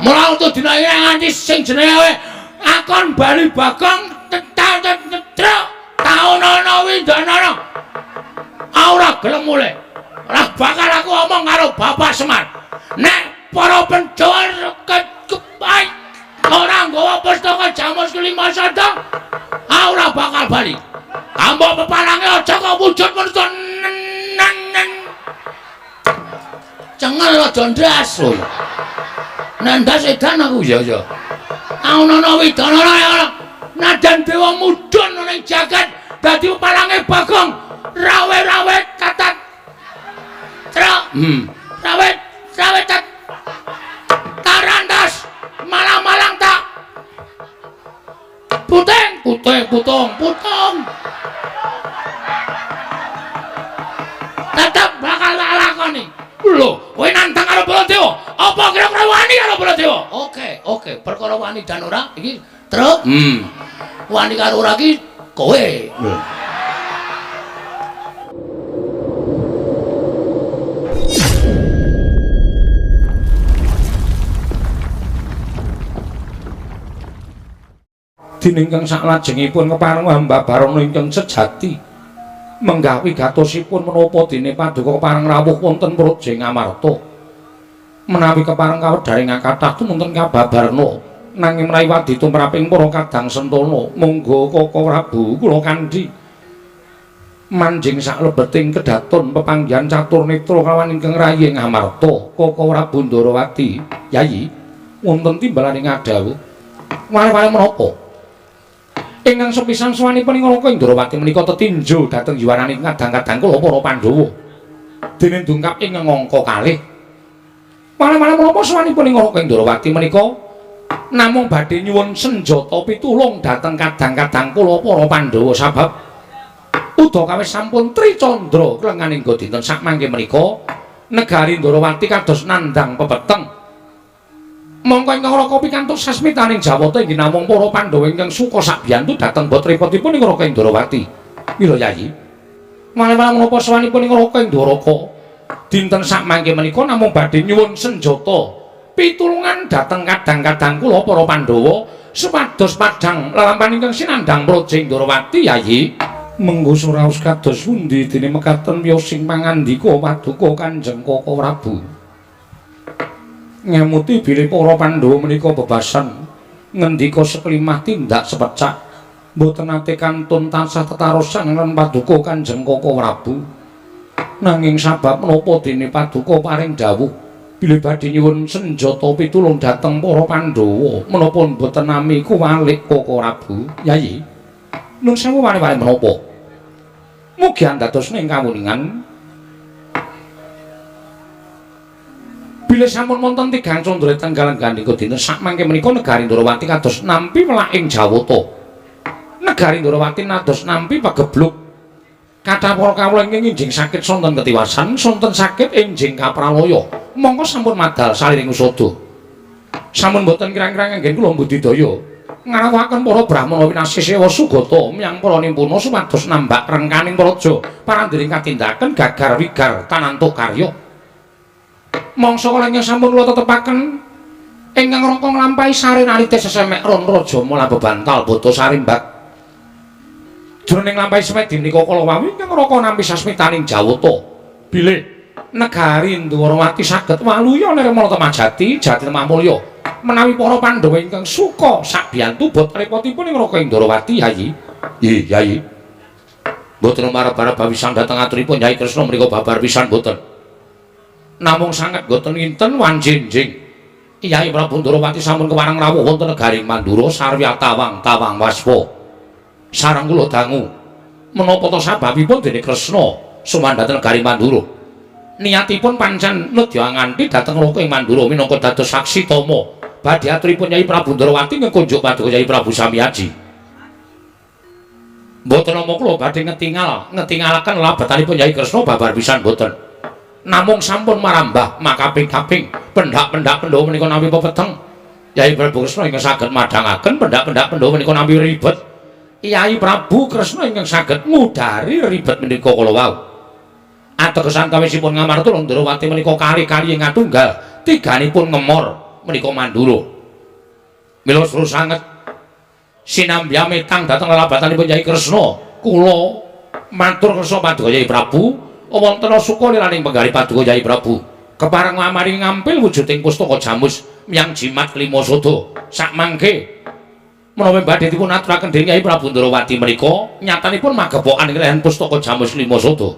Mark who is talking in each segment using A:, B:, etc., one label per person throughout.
A: Mula untuk dina iki nganti sing jenenge akon bali Bagong tetruk taun ana windanana. Ora gelem mulih. Ora bakal aku omong karo Bapak Semar. Nek para Pandhawa kepai ora nggawa pustaka Jamus Kelima Sada, ora bakal bali. Ambo pepalange aja kok wujud manusa nen. Cengel aja ndas lho. Nendas edan aku ya ya. Aunana widanana ya. Nadan dewa mudhun ning jagat dadi pepalange Bagong. Rawe-rawe tatat. Truk. Rawe rawe tat. Tarantas malang-malang tak. Puting, puting, putung, putung. Tetep bakal tak lakoni. Lho, kowe nantang karo Baladewa. Apa kira-kira wani karo Baladewa? Oke, oke, perkara wani dan ora iki truk. Wani karo ora iki kowe. Lho.
B: Dene ingkang saklajengipun kepareng hamba Barono ingkang sejati menggah wigatosipun menapa dene paduka kepareng rawuh wonten Praja Ngamarta. Menawi kepareng kawedharing kathah tumunten kababarna nanging menawi wadi tumraping para kadang sentana monggo Kaka Prabu kula kandhi manjing saklebeting kedaton pepanggihan catur netra kawan ingkang rayi Ngamarta. Kaka Prabu Ndarawati, Yayi, wonten timbalaning ngadhawuh wale-wale menapa? Ingkang sepisan sowanipun ing Raka Indrawati menika tetinju dhateng yuwananing kadang-kadang kula para Pandhawa. Dene dungkap ing angka kalih. Malah-malah menapa sowanipun ing Raka Indrawati menika namung badhe nyuwun senjata pitulung dhateng kadang-kadang kula para Pandhawa sabab udakawis sampun tricandra klenganing dinten sakmangke menika negari Ndrawati kados nandhang pepeteng. Mongko ingkang Raka pikantuk sasmitaning Jawata inggih namung para Pandhawa ingkang suka sabiyantu dhateng botripotipun ing Raka Indrawati. Mila Yayi, malah-malah menapa sowanipun ing Raka Indraka dinten sakmangke menika namung badhe nyuwun senjata pitulungan dhateng kadang-kadang kula para Pandhawa supados padhang lelampahan ingkang sinandhang Praja Indrawati. Yayi, mengko suraos kados pundi dene mekaten wiyosing pangandika paduka Kanjeng Kaka Prabu. Ngemuti bilih para Pandhawa menika bebasan ngendika sekelimah tindak sepecak mboten nate kantun tansah tetarosan lan paduka Kanjeng Kaka Prabu. Nanging sabab menapa dene paduka paring dawuh bilih badhe nyuwun senjata pitulung dhateng para Pandhawa menapa mboten nami kuwalik Kaka Prabu? Yayi, nun sewu wale-wale menapa? Mugi andadosne ing kawuningan bilih sampun wonten tigang candra tenggal gandika dinten sakmangke menika negari Ndrawati kados nampi welaking Jawata. Negari Ndrawati nados nampi pagebluk. Kathah para kawula ingkang enjing sakit sonten ketiwasan, sonten sakit enjing kapralaya. Mongko sampun madal saliring usada. Sampun boten kirang-kirang anggen kula mbudidaya ngrawuhaken para brahmana winasih sewa sugata miyang para nimpuna supados nambak rengkaning praja parandiring katindaken gagar wigar tanantuk karya. Mangsa kala ingkang sampun kula tetepaken ingkang raka nglampahi sare nalite sesemek ron raja mula bebantal bata sarimbak. Jroning nglampahi semedi menika kala wau ingkang raka nampi sasmitaning Jawata bilih negari Ndwarawati saged waluya nirmala temajati jati lemah mulya menawi para Pandhawa ingkang suka sabiyantu bot repotipun ing Raka Indrawati. Yayi, nggih Yayi, mboten marep-arep bawisan dhateng aturipun Yai Kresna menika babar pisan mboten. Namung sanget mboten nginten wanjinjing Yai Prabu Ndrawati sampun kepareng rawuh wonten negari Mandura sarwi tawang tawang waspa sareng kula dangu menapa ta sababipun dene Kresna sowan dhateng negari Mandura. Niatipun pancen nedya nganti dhateng Raka ing Mandura minangka dados saksi tama badhe aturipun Yai Prabu Ndrawati ngekunjuk paduka Yai Prabu Samiaji. Mboten nampa kula badhe ngetingalaken labetanipun Yai Kresna babar pisan mboten. Namung sampun marambah makaping-kaping pendak-pendak Pandhawa menika nampi pepeteng. Yai Prabu Kresna ingkang saged madhangaken pendak-pendak Pandhawa menika nampi ribet. Yai Prabu Kresna ingkang saged ngudari ribet menika kala wau. Ateges antawisipun Ngamarta Ndrawati menika kali-kali ing atunggal tiganipun ngemor.
A: menika Mandura. Mila seru sanget sinambi amitang dhateng lelabatanipun Yai Kresna. Kula matur kersa Paduka Yai Prabu, wonten suka liraning penggalih Paduka Yai Prabu. Kepareng ngamari ngampil wujuding pustaka jamus miyang jimat lima sada. Sakmangke menawi badhe dipun aturaken dening Yai Prabu Ndrawati menika nyatanipun magepokan kaliyan pustaka jamus lima sada.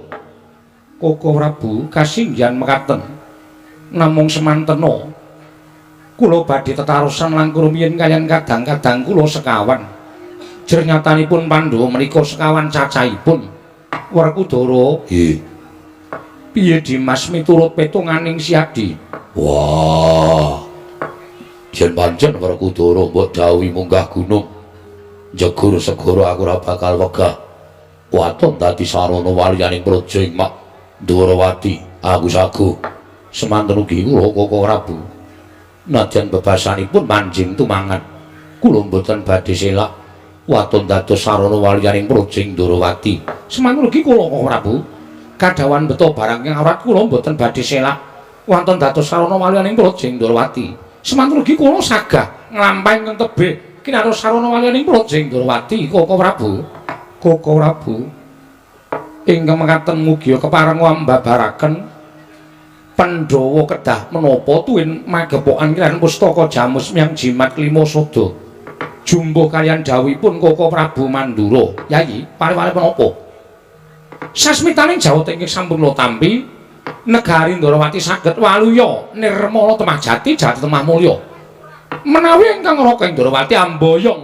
B: Koko Prabu kasinggihan mekaten. Namung semantena kula badhe tetarosan langkung rumiyin kaliyan kadang-kadang kula sekawan. Jer nyatanipun Pandhawa menika sekawan cacahipun. Werkudara,
A: nggih.
B: Piye Dimas miturut petunganing Siadi?
A: Wah. Yen pancen Werkudara mbok dawuhi munggah gunung njegur segara aku ora bakal wegah. Waton dadi sarana waliyaning praja ing Mak Ndwarawati. Aku sago semanten ugi kula Koko Prabu. Nadyan bebasanipun manjing tumangan, kula mboten badhe selak waton dados sarana waliyaning praja ing Ndwarawati.
B: Semanten ugi kula Koko Prabu. Kadhawan beto barang ing awrat kula mboten badhe selak wonten dados sarana waliyaning praja ing Ndwarawati. Semanten ugi kula sagah nglampahi ingkang tebih kinaros sarana waliyaning praja ing Ndwarawati. Koko Prabu. Koko Prabu ingkang mekaten mugia kepareng mbabaraken Pandhawa kedah menapa tuwin magepokan kaliyan pustaka jamus miyang jimat lima sada. Jumbuh kaliyan dawuhipun Koko Prabu Mandura. Yayi, pare-pare menapa? Sasmitaning jawata ingkang sampun kula tampi, negari Ndrawati saged waluya nirmala temah jati jati temah mulya. Menawi ingkang raka ing Ndrawati amboyong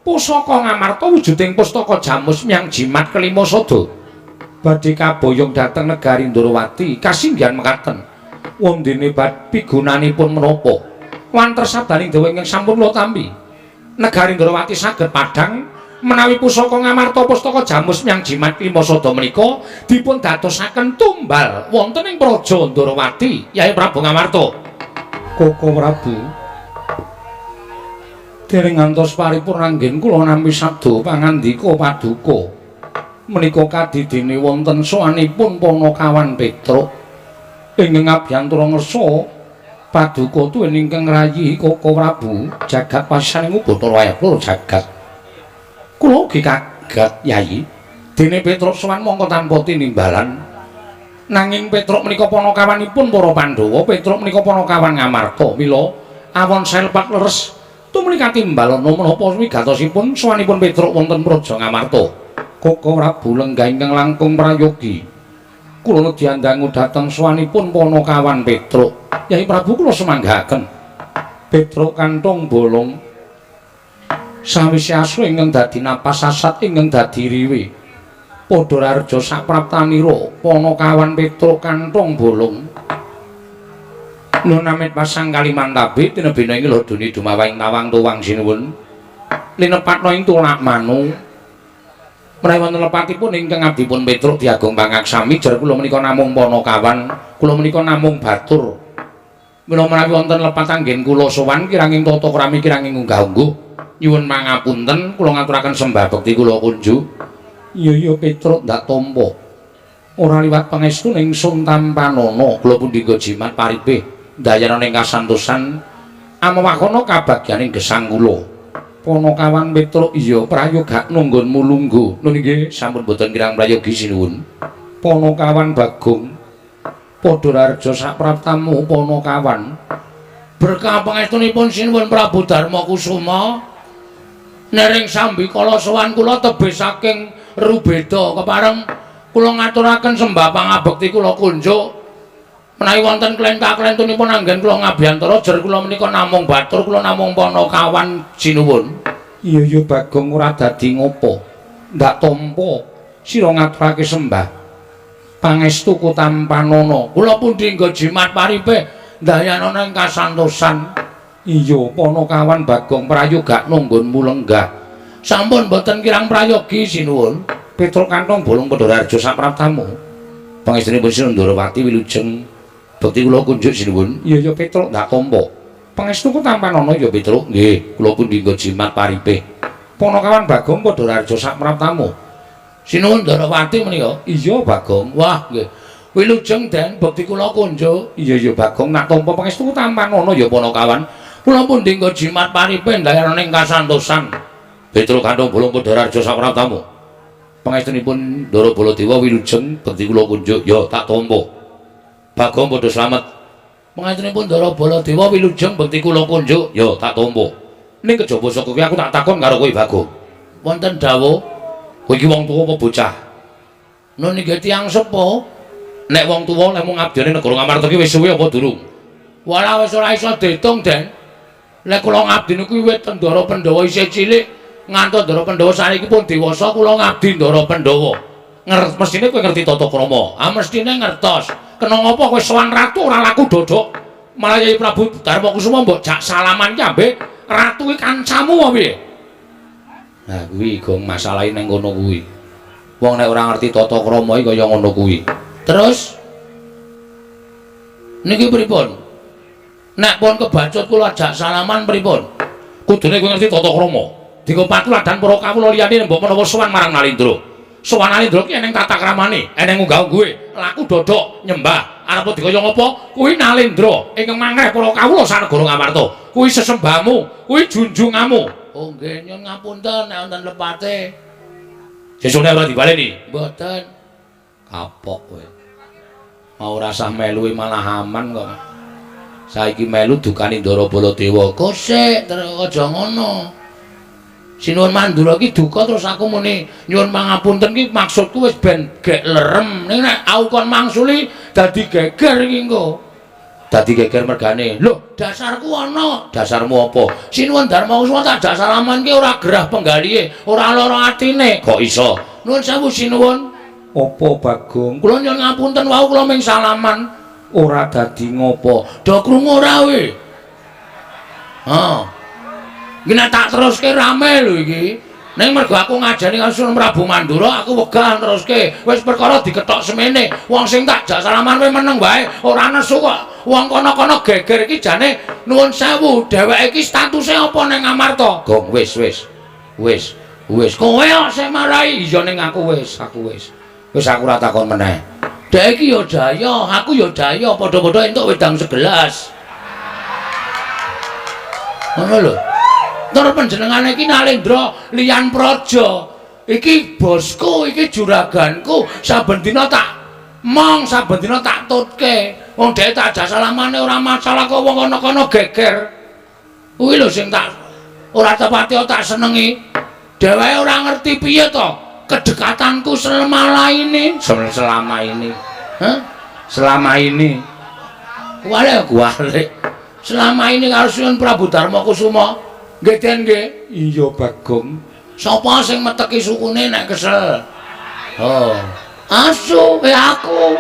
B: pusaka Ngamarta wujuding pustaka jamus miyang jimat kelima sada badhe kaboyong dhateng negari Ndrawati kasinggihan mekaten. Wondene pigunanipun menapa? Wanter sabdaning dewa ingkang sampun kula tampi, negari Ndrawati saged padhang menawi pusaka Ngamarta pustaka jamus miyang jimat lima sada menika dipun dadosaken tumbal wonten ing praja Ndrawati. Yai Prabu Ngamarta. Koko Prabu, dereng ngantos paripurna anggen kula nampi sabda pangandika paduka menika kadidene wonten sowanipun Panakawan Petruk ingkang abyantura ngersa paduka tuwin ingkang ngrayi Koko Prabu jagat pasisaning Bathara Wayah jagat. Kula ugi kaget Yayi, dene Petruk sowan mongko tanpa tinimbalan. Nanging Petruk menika panakawanipun para Pandhawa, Petruk menika panakawan Ngamarta. Mila awon selepat leres tumuli katimbalana menapa wigatosipun sowanipun Petruk wonten praja Ngamarta. Koko Prabu lenggah ingkang langkung prayogi, kula nedyandangu dhateng sowanipun panakawan Petruk. Yai Prabu kula semanggaken. Petruk kanthong bolong sawise asu ingkang dadi napas sasat ingkang dadi riwe. Padha rareja sapraptanira panakawan Petruk kanthong bolong. Nun amit pasang Kalimantabe tinebina ing lodoni dumawahing tawang tuwang sinuwun. Linepatna ing tulak manu. Menawi wonten lepatipun ingkang abdipun Petruk diagung pangaksami jer kula menika namung panakawan, kula menika namung batur. Mila menawi wonten lepat anggen kula sowan kiranging tata krami kiranging unggah-ungguh. Nyuwun pangapunten kula ngaturaken sembah bekti kula kunjuk. Iya iya Petruk ndak tampa. Ora liwat pangestu ning sun tampanana kula pundi jimat paripe ndayana ning kasantosan amawakono kabagyaning gesang kula. Panakawan Petruk iya prayoga nunggonmu lungguh. Nun inggih sampun boten kirang prayogi sinuwun. Panakawan Bagong padha rareja sapraptamu panakawan.
A: Berkah pangestunipun sinuwun Prabu Darma Kusuma. Nering sambikala sowan kula tebih saking Rubeda kepareng kula ngaturaken sembah pangabekti kula kunjuk. Menawi wonten klenta-klentunipun anggen kula ngabiyantara jer kula menika namung batur kula namung panakawan sinuwun.
B: Iya iya Bagong ora dadi ngopo. Ndak tampa sira ngaturake sembah pangestu kutampanana.
A: Kula pundi nggo jimat paripe ndayana ing kasantosan.
B: Iya panakawan Bagong prayoga nunggonmu lenggah.
A: Sampun boten kirang prayogi sinuwun.
B: Petruk kantong bolong Pandharaharja sapraptamu. Pangestunipun Sinuwun Ndrawati wilujeng bekti kula kunjuk sinuwun. Iya iya Petruk ndak tampa. Pangestuku tampanana ya Petruk. Nggih, kula pundi nggo jimat paripe. Panakawan Bagong Pandharaharja sapraptamu.
A: Sinuwun Ndrawati menika.
B: Iya Bagong.
A: Wah nggih. Wilujeng Den, bekti kula kunjuk. Iya iya Bagong, nak tampa pangestu tampanana ya Panakawan. Kula pundi nggo jimat paripe ndayarane ing kasantosan. Petro Kanthong Bolong Padhararja saprabtamu. Pangestunipun Ndara Baladewa wilujeng bekti kula kunjuk. Ya tak tampa. Bagong padha slamet. Pangestunipun Ndara Baladewa wilujeng bekti kula kunjuk. Ya tak tampa. Ning kejaba saka kuwi aku tak takon karo kowe Bagong. Wonten dawuh, kowe iki wong tuwa apa bocah? Nun nggih tiyang sepuh. Nek wong tuwa lek mung ngabdiane negara Ngamarta ki wis suwe apa durung? Walah wis ora iso diitung, Den. Lek kula ngabdi niku wiwit Ndara Pandhawa isih cilik ngantos Ndara Pandhawa saniki pun dewasa kula ngabdi Ndara Pandhawa. Mestine kowe ngerti tata krama. Ah mestine ngertos. Kena ngapa kowe sowan ratu ora laku dodok? Malah Yai Prabu Darma Kusuma mbok jak salaman ki ambek ratu ki kancamu apa piye? Nah kuwi gong masalahe ning kono kuwi. Wong nek ora ngerti tata krama iki kaya ngono kuwi. Terus niki pripun? Nek pun kebacut kula ajak salaman pripun? Kudune kowe ngerti tata krama. Dinggo patuladan para kawula liyane mbok menawa sowan marang Nalindra. Sowan Nalindra ki eneng tata kramane, eneng unggah-ungguhe, laku dodok nyembah. Arep dikaya ngapa? Kuwi Nalindra ingkang mangreh para kawula sanegara Ngamarta. Kuwi sesembahmu, kuwi junjunganmu. Oh nggih, nyuwun ngapunten nek wonten lepate. Sesune ora dibaleni? Mboten. Kapok kowe. Mau ora sah melu malah aman kok. Saiki melu dukani Ndara Baladewa. Kosek terus aja ngono. Sinuwun Mandura ki duka terus aku muni nyuwun pangapunten ki maksudku wis ben gek lerem. Ning nek aku kon mangsuli dadi geger iki engko. Dadi geger mergane. Lho, dasarku ana. Dasarmu apa? Sinuwun Darma Kusuma tak jak salaman ki ora gerah penggalihe, ora lara atine. Kok iso? Nuwun sewu sinuwun. Apa Bagong? Kula nyuwun ngapunten wau kula ming salaman. Ora dadi ngopo. Do krungu ora kowe? Ha. Iki nek tak teruske rame lho iki. Ning mergo aku ngajani karo Sunan Prabu Mandura, aku wegah teruske. Wis perkara dikethok semene. Wong sing tak jak salaman kowe meneng wae, ora nesu kok. Wong kono-kono geger iki jane nuwun sewu, dheweke iki statuse apa ning Ngamarta? Gong wis wis. Wis, wis. Kowe kok sing marai. Iya ning aku wis, aku wis. Wis aku ora takon meneh. Dhek iki ya jaya, aku ya jaya, padha-padha entuk wedang segelas. Ngono lho. Tur panjenengane iki Nalendra liyan praja. Iki bosku, iki juraganku, saben dina tak mong, saben dina tak tutke. Wong dhek tak jak salamane ora masalah kok wong kono-kono geger. Kuwi lho sing tak ora tepati tak senengi. Dheweke ora ngerti piye to kedekatanku selama ini. Selama ini. Hah? Selama ini. Kuwale kuwale. Selama ini karo Sunan Prabu Darma Kusuma. Nggih Den nggih. Iya Bagong. Sapa sing meteki sukune nek kesel? Oh. Asu aku.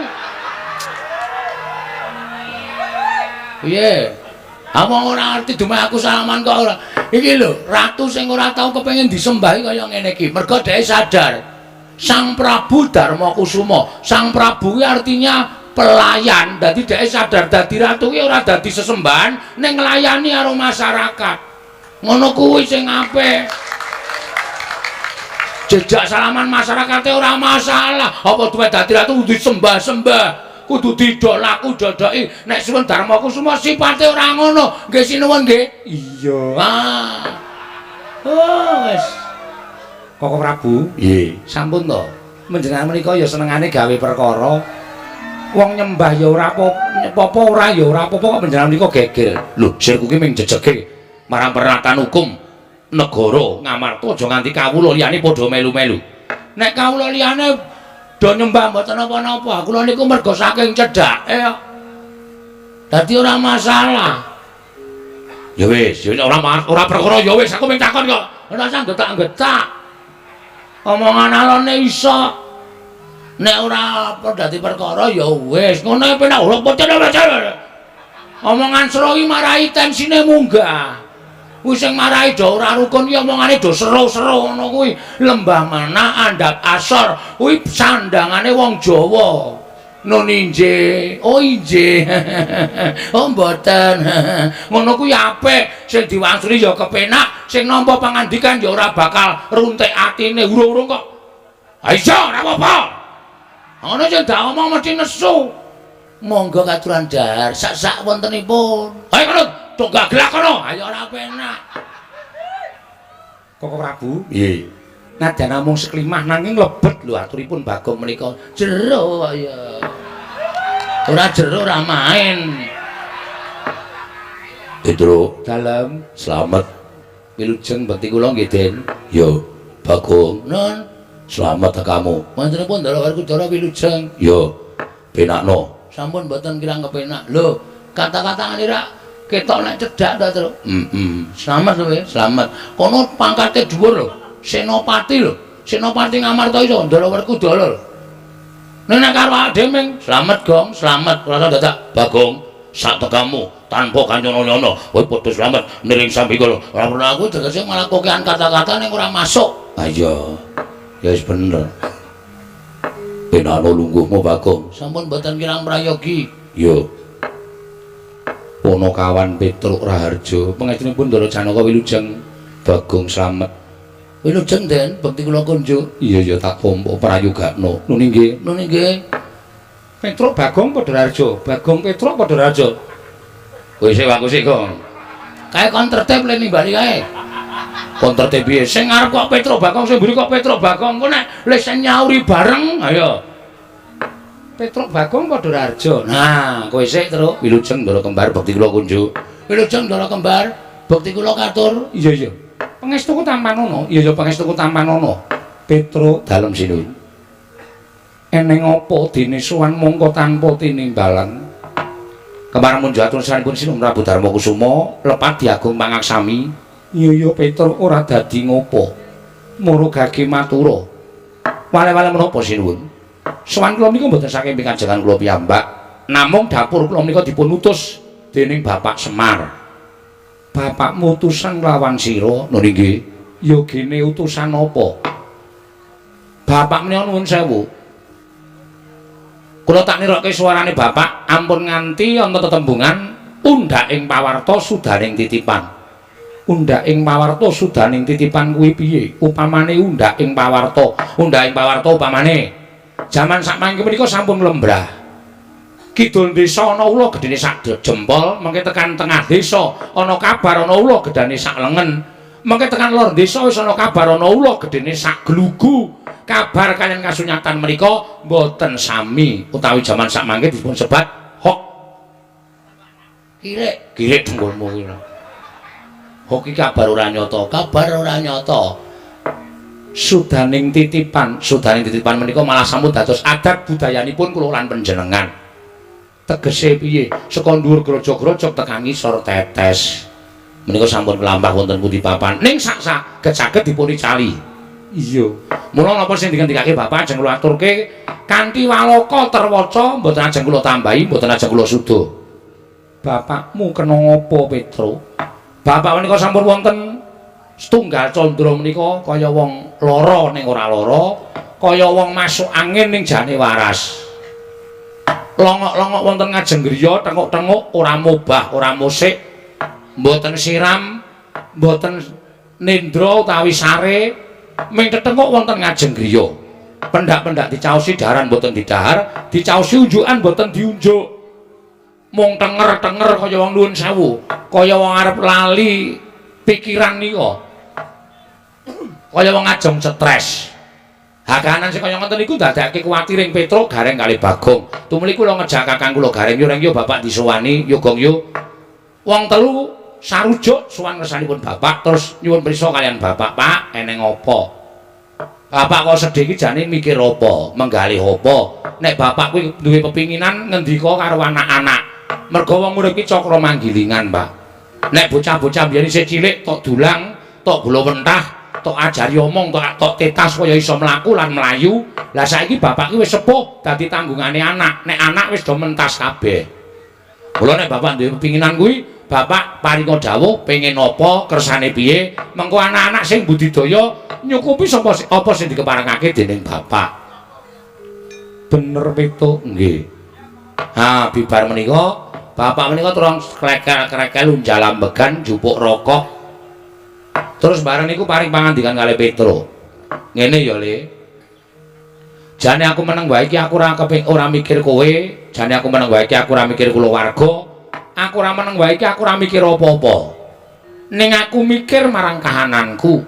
A: Piye? Wong ora ngerti dumeh aku salaman kok ora. Iki lho, ratu sing ora tau kepengin disembahi kaya ngene iki. Mergo dhek sadar Sang Prabu Darma Kusuma. Sang Prabu kuwi artinya pelayan. Dadi dhek sadar dadi ratu kuwi ora dadi sesembahan ning nglayani karo masyarakat. Ngono kuwi sing apik. Jejak salaman masyarakate ora masalah. Apa duwe dadi ratu kudu disembah-sembah, kudu didok laku dodoki. Nek Sunan Darma Kusuma sipate ora ngono. Nggih sinuwun nggih. Iya. Ah. Oh wis.
B: Koko Prabu?
A: Nggih.
B: Sampun to. Panjenengan menika ya senengane gawe perkara. Wong nyembah ya ora apa-apa, ora ya ora apa-apa kok panjenengan menika geger.
A: Lho, sirku ki ming jejege marang peralatan hukum negara Ngamarta aja nganti kawula liyane padha melu-melu. Nek kawula liyane do nyembah mboten napa-napa, kula niku mergo saking cedhake kok. Dadi ora masalah. Ya wis, ya ora perkara ya wis, aku mung takon kok. Ora usah getak-getak. Omongan alone iso. Nek ora apa dadi perkara ya wis, ngono penak ora pocen. Omongan sero iki marai tensine munggah. Kuwi sing marai do ora rukun ki omongane do seru-seru ngono kuwi. Lembah mana andhap asor kuwi sandangane wong Jawa. Nun injih, oh injih. Oh mboten. Ngono kuwi apik, sing diwangsuli ya kepenak, sing nampa pangandikan ya ora bakal runtik atine urung-urung kok. Ha iya ora apa-apa. Ngono sing dak omong mesti nesu. Monggo katuran dahar sak-sak wontenipun. Ayo kono, tunggak gelak kono. Ayo ora penak.
B: Koko Prabu,
A: Nggih.
B: Nadyan namung seklimah nanging lebet lho aturipun Bagong menika.
A: Jero kok ya. Ora jero ora main. Petro,
B: Dalem
A: slamet.
B: Wilujeng bekti kula nggih, Den.
A: Yo, Bagong.
B: Nun,
A: slamet kamu.
B: Wontenipun Ndara Werkudara wilujeng.
A: Yo, penakno.
B: Sampun mboten kirang kepenak. Lho, kata-kata ngene rak ketok nek cedhak ta, Truk.
A: Heeh.
B: Slamet kowe,
A: slamet.
B: Kono pangkate dhuwur lho. Senopati lho. Senopati Ngamarta iso Ndara Werkudara lho. Nek nek karo awake dhewe ming
A: slamet, Gong, slamet. Ora dadak Bagong, sak tekamu tanpa kanyono-nyono kowe padha slamet niring sambikala.
B: Ora perlu aku tegese malah kokean kata-kata ning ora masuk.
A: Ha iya. Ya wis bener. Penakno lungguhmu Bagong.
B: Sampun mboten kirang prayogi.
A: Yo.
B: Ponokawan Petruk Raharja, pangestunipun Ndara Janaka wilujeng.
A: Bagong slamet.
B: Wilujeng, Den, bekti kula kunjuk.
A: Iya ya tak tampa prayogakno. Nuni nggih.
B: Nuni nggih.
A: Petruk Bagong padha Raharja, Bagong Petruk padha Raharja. Kowe sik aku sik, Gong.
B: Kae kon tertib le nimbali kae.
A: Kon tertib piye? Sing ngarep kok Petruk Bagong, sing mburi kok Petruk Bagong. Engko nek le sing nyauri bareng, ayo.
B: Petruk Bagong padha Raharja.
A: Nah, kowe sik, Truk. Wilujeng Ndara Kembar bekti kula kunjuk.
B: Wilujeng Ndara Kembar, bekti kula katur.
A: Iya iya.
B: Pangestuku tampanono.
A: Iya iya pangestuku tampanono. Petruk dalem sinuwun.
B: Eneng apa dene sowan mongko tanpa tinimbalan.
A: Kemarang munjatur saranipun Sinuwun Prabu Darma Kusuma lepat diagung pangaksami.
B: Iya iya Petruk ora dadi ngopo. Moro gage matura.
A: Wale-wale menapa sinuwun? Sowan kula menika mboten saking pikajengan kula piyambak, namung dapur kula menika dipun utus dening Bapak Semar.
B: Bapakmu utusan lawan sira,
A: nuni nggih.
B: Ya gene utusan apa?
A: Bapak menika nuwun sewu. Kula tak nirokke suarane bapak, ampun nganti ana tetembungan undhak ing pawarta sudaning titipan.
B: Undhak ing pawarta sudaning titipan kuwi piye? Upamane undhak ing pawarta,
A: undhak ing pawarta upamane jaman sakmangke menika sampun lembrah. Kidul desa ana ula gedene sak jempol, mengke tekan tengah desa ana kabar ana ula gedane sak lengen. Mengke tekan lor desa wis ana kabar ana ula gedene sak glugu. Kabar kaliyan kasunyatan menika mboten sami utawi jaman sakmangke dipun sebat hok.
B: Kirik,
A: kirik dengkulmu kuwi. Hok iki kabar ora nyata,
B: kabar ora nyata.
A: Sudaning titipan, sudaning titipan menika malah sampun dados adat budayanipun kula lan panjenengan. Tegese piye? Saka dhuwur grojog-grojog tekan ngisor tetes. Menika sampun kelampah wonten pundi papan. Ning sak-sak saged dipun icali.
B: Iya.
A: Mula napa sing dingendikake bapak ajeng kula aturke kanthi waloka terwaca, mboten ajeng kula tambahi, mboten ajeng kula suda.
B: Bapakmu kena ngapa, Petruk?
A: Bapak menika sampun wonten setunggal candra menika kaya wong lara ning ora lara, kaya wong masuk angin ning jane waras. Longok-longok wonten ngajeng griya, tenguk-tenguk ora mobah, ora musik, mboten siram, mboten nendra utawi sare, ming tetenguk wonten ngajeng griya. Pendak-pendak dicaosi daharan mboten didahar, dicaosi unjukan mboten diunjuk. Mung tenger-tenger kaya wong nuwun sewu, kaya wong arep lali pikiran nika. Kaya wong ajeng stres. Hakanan sing kaya ngoten niku ndadekake kuwatir ing Petruk Gareng kali Bagong. Tumuli kula ngejak kakang kula Gareng, yo reng yo bapak disowani, yo Gong yo. Wong telu sarujuk sowan ngersanipun bapak terus nyuwun prisa kaliyan bapak, Pak, eneng apa? Bapak kok sedih iki jane mikir apa, menggalih apa? Nek bapak kuwi duwe pepinginan ngendika karo anak-anak. Mergo wong urip iki cakra manggilingan, Pak. Nek bocah-bocah biyen isih cilik tok dulang, tok gula wentah, tok ajari omong, tok tetas kaya iso mlaku lan mlayu. Lah saiki bapak ki wis sepuh dadi tanggungane anak. Nek anak wis do mentas kabeh. Mula nek bapak duwe pepinginan kuwi, bapak paringa dawuh pengin apa, kersane piye, mengko anak-anak sing budidaya nyukupi sapa apa sing dikeparengake dening bapak.
B: Bener Petruk?
A: Nggih. Ha, bibar menika bapak menika turun krekel-krekel unjalambegan jupuk rokok. Terus bareng niku paring pangandikan kalih Petruk. Ngene ya, Le.
B: Jane aku meneng wae iki aku ora keping ora mikir kowe, jane aku meneng wae iki aku ora mikir kulawarga, aku ora meneng wae iki aku ora mikir apa-apa. Ning aku mikir marang kahananku.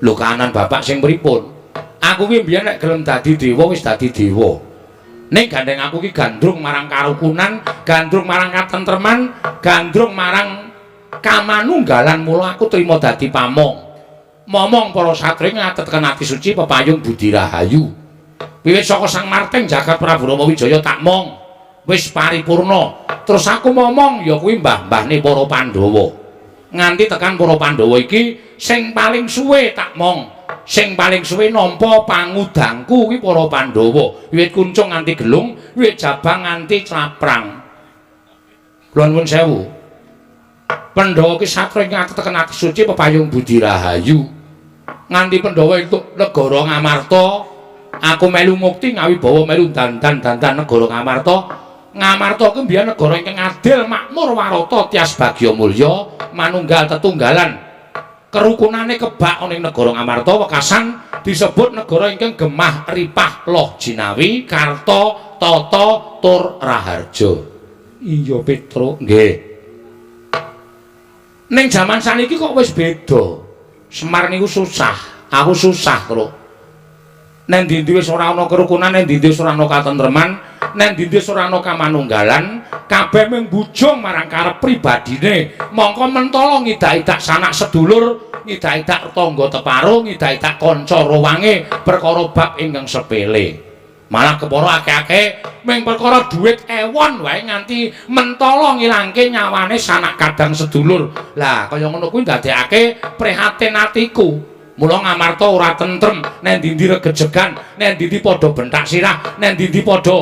B: Lho kahanan bapak sing pripun? Aku ki mbiyen nek gelem dadi dewa wis dadi dewa. Ning gandeng aku ki gandrung marang karukunan, gandrung marang katentreman, gandrung marang kamanunggalan, mula aku trima dadi pamong. Momong para satriya ngatetken ati suci pepayung budi rahayu. Wiwit saka Sang Marting jagat Prabu Rama Wijaya tak mong wis paripurna. Terus aku momong ya kuwi mbah-mbahne para Pandhawa. Nganti tekan para Pandhawa iki sing paling suwe tak mong, sing paling suwe nampa pangudangku kuwi para Pandhawa. Wiwit kuncung nganti gelung, wiwit jabang nganti claprang. Kula nuwun sewu. Pandhawa ki satriya ngatetken ati suci pepayung budi rahayu. Nganti Pandhawa entuk negara Ngamarta, aku melu mukti ngawibawa melu dandan-dandan negara Ngamarta. Ngamarta kuwi mbiyen negara ingkang adil, makmur, warata, tias bagya mulya, manunggal tetunggalan. Kerukunane kebak ana ing negara Ngamarta wekasan disebut negara ingkang gemah ripah loh jinawi, karta, tata tur raharja. Iya Petruk, nggih. Ning jaman saniki kok wis beda. Semar niku susah, aku susah, Truk. Neng ndi-ndi wis ora ana kerukunan, neng ndi-ndi wis ora ana katentreman, neng ndi-ndi wis ora ana kamanunggalan, kabeh mung bujung marang karep pribadine. Mongko mentala ngidak-idak sanak sedulur, ngidak-idak tangga teparo, ngidak-idak kanca rowange perkara bab ingkang sepele. Malah kepara akeh-akeh mung perkara dhuwit ewon wae nganti mentala ngilangke nyawane sanak kadang sedulur. Lah kaya ngono kuwi ndadekake prihatin atiku. Mula Ngamarta ora tentrem, neng ndi-ndi regejegan, neng ndi-ndi padha bentak sirah, neng ndi-ndi padha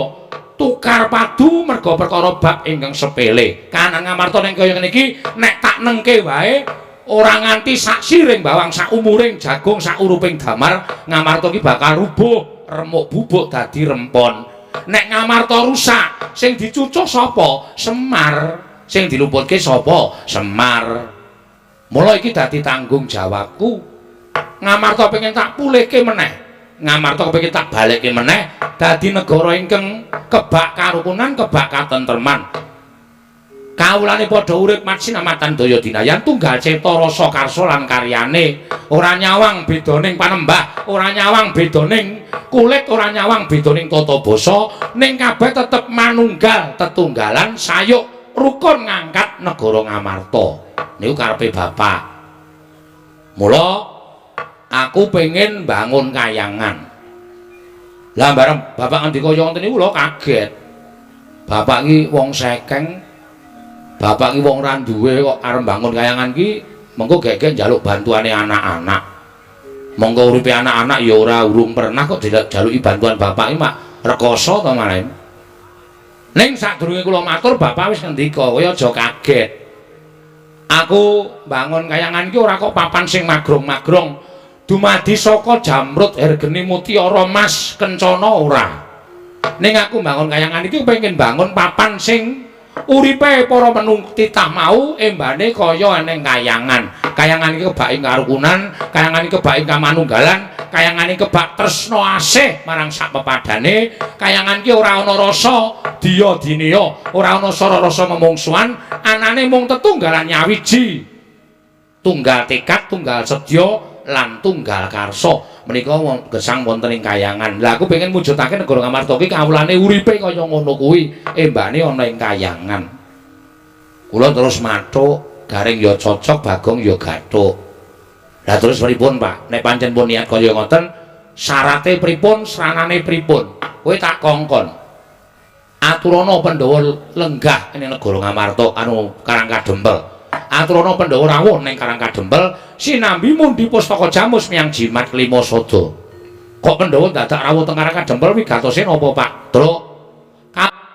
B: tukar padu merga perkara bab ingkang sepele. Kahanan Ngamarta ning kaya ngene iki nek tak nengke wae ora nganti sak siring bawang, sak umuring jagung, sak uruping damar, Ngamarta iki bakal rubuh, remuk bubuk dadi rempon. Nek Ngamarta rusak, sing dicucuh sapa? Semar. Sing diluputke sapa? Semar. Mula iki dadi tanggung jawabku. Ngamarta pengen tak pulihke meneh. Ngamarta kepengin tak balekke meneh dadi negara ingkang kebak karukunan, kebak katentreman. Kawulane padha urip matsinamatan daya dinayan tunggal cipta rasa karsa lan karyane. Ora nyawang bedaning panembah, ora nyawang bedaning kulit, ora nyawang bedaning tata basa, ning kabeh tetep manunggal tetunggalan sayuk rukun ngangkat negara Ngamarta. Niku karepe bapak. Mula aku pengen bangun kayangan. Lah bareng bapak ngendika kaya ngoten niku kula kaget. Bapak iki wong sekeng. Bapak iki wong ra duwe kok arep bangun kayangan ki mengko gek-gek njaluk bantuane anak-anak. Monggo uripe anak-anak ya ora urung pernah kok dijaluki bantuan bapak iki mak rekoso to malah. Ning sadurunge kula matur bapak wis ngendika, kowe aja kaget. Aku bangun kayangan iki ora kok papan sing magrong-magrong. Dumadi saka jamrut hergeni mutiara mas kencana ora. Ning aku bangun kayangan iki pengen bangun papan sing uripe para menung titah mau embane kaya eneng kayangan. Kayangan iki kebak ing karukunan, kayangan iki kebak ing kamanunggalan, kayangan iki kebak tresna asih marang sak pepadane, kayangan iki ora ana rasa diya dineya, ora ana sara rasa memungsuhan, anane mung tetunggalan nyawiji. Tunggal tekad, tunggal sedya lan tunggal karsa. Menika gesang wonten ing kayangan. Lah aku pengen mujudake negara Ngamarta iki kawulane uripe kaya ngono kuwi, embane ana ing kayangan. Kula terus mathuk, Gareng ya cocok, Bagong ya gathuk. Lah terus pripun, Pak? Nek pancen pun niat kaya ngoten, syarate pripun, sranane pripun? Kowe tak kongkon. Aturana Pandhawa lenggah ing negara Ngamarta anu Karang Kadempel. Aturana Pandhawa rawuh ning Karang Kadempel sinambi mundi pustaka jamus miyang jimat lima sada. Kok Pandhawa dadak rawuh teng Karang Kadempel wigatose napa, Pak? Truk.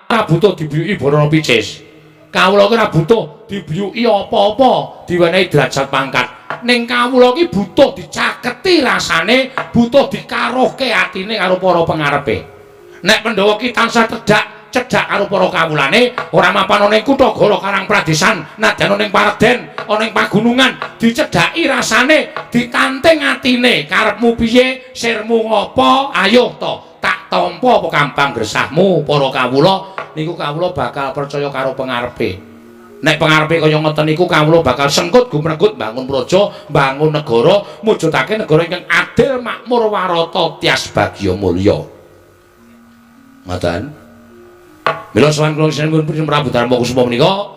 B: Ora butuh dibiyuki barana picis. Kawula ki ora butuh dibiyuki apa-apa, diwenehi derajat pangkat. Ning kawula ki butuh dicaketi rasane, butuh dikaruhke atine karo para pengarepe. Nek Pandhawa ki tansah cedhak karo para kawulane, ora mapan ana ing kutha Goro Karang Pradesan, nadyan ana ing pareden, ana ing pagunungan, dicedhaki rasane, ditanting atine, karepmu piye, sirmu ngopo, ayo to, Tak tampa apa kambang gresahmu para kawula niku kawula bakal percaya karo pengarepe. Nek pengarepe kaya ngoten niku kawula bakal sengkut gumregut bangun praja, bangun negara, mujudake negara ingkang adil, makmur, warata, tias bagya mulya. Ngoten. Mila sowan kula sinuwun Prabu Darma Kusuma menika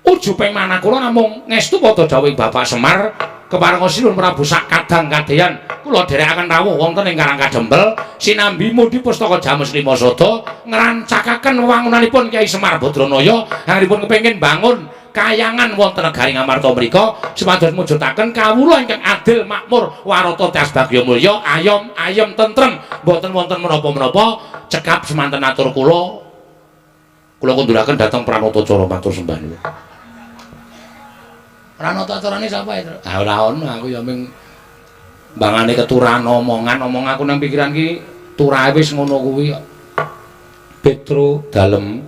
B: ujuping manah kula namung ngestu padha dawuhing Bapak Semar keparenga sinuwun Prabu sak kadang kadeyan kula dherekaken rawuh wonten ing Karang Kadempel sinambi mundhi pustaka Jamus Lima Sada ngrancakaken wewangunanipun Kyai Semar Badranaya anggenipun kepengin bangun kayangan wonten negari Ngamarta mriku supados mujudaken kawula ingkang adil makmur warata tias bagya mulya ayom ayem tentrem mboten wonten menapa-menapa. Cekap semanten atur kula, kula kunduraken dhateng Pranatacara matur sembah nuwun. Pranatacarane sapa ya? Ah ora ono, aku ya ming mbangane keturan omongan, omong aku nang pikiran ki turahe wis ngono kuwi kok. Petro dalem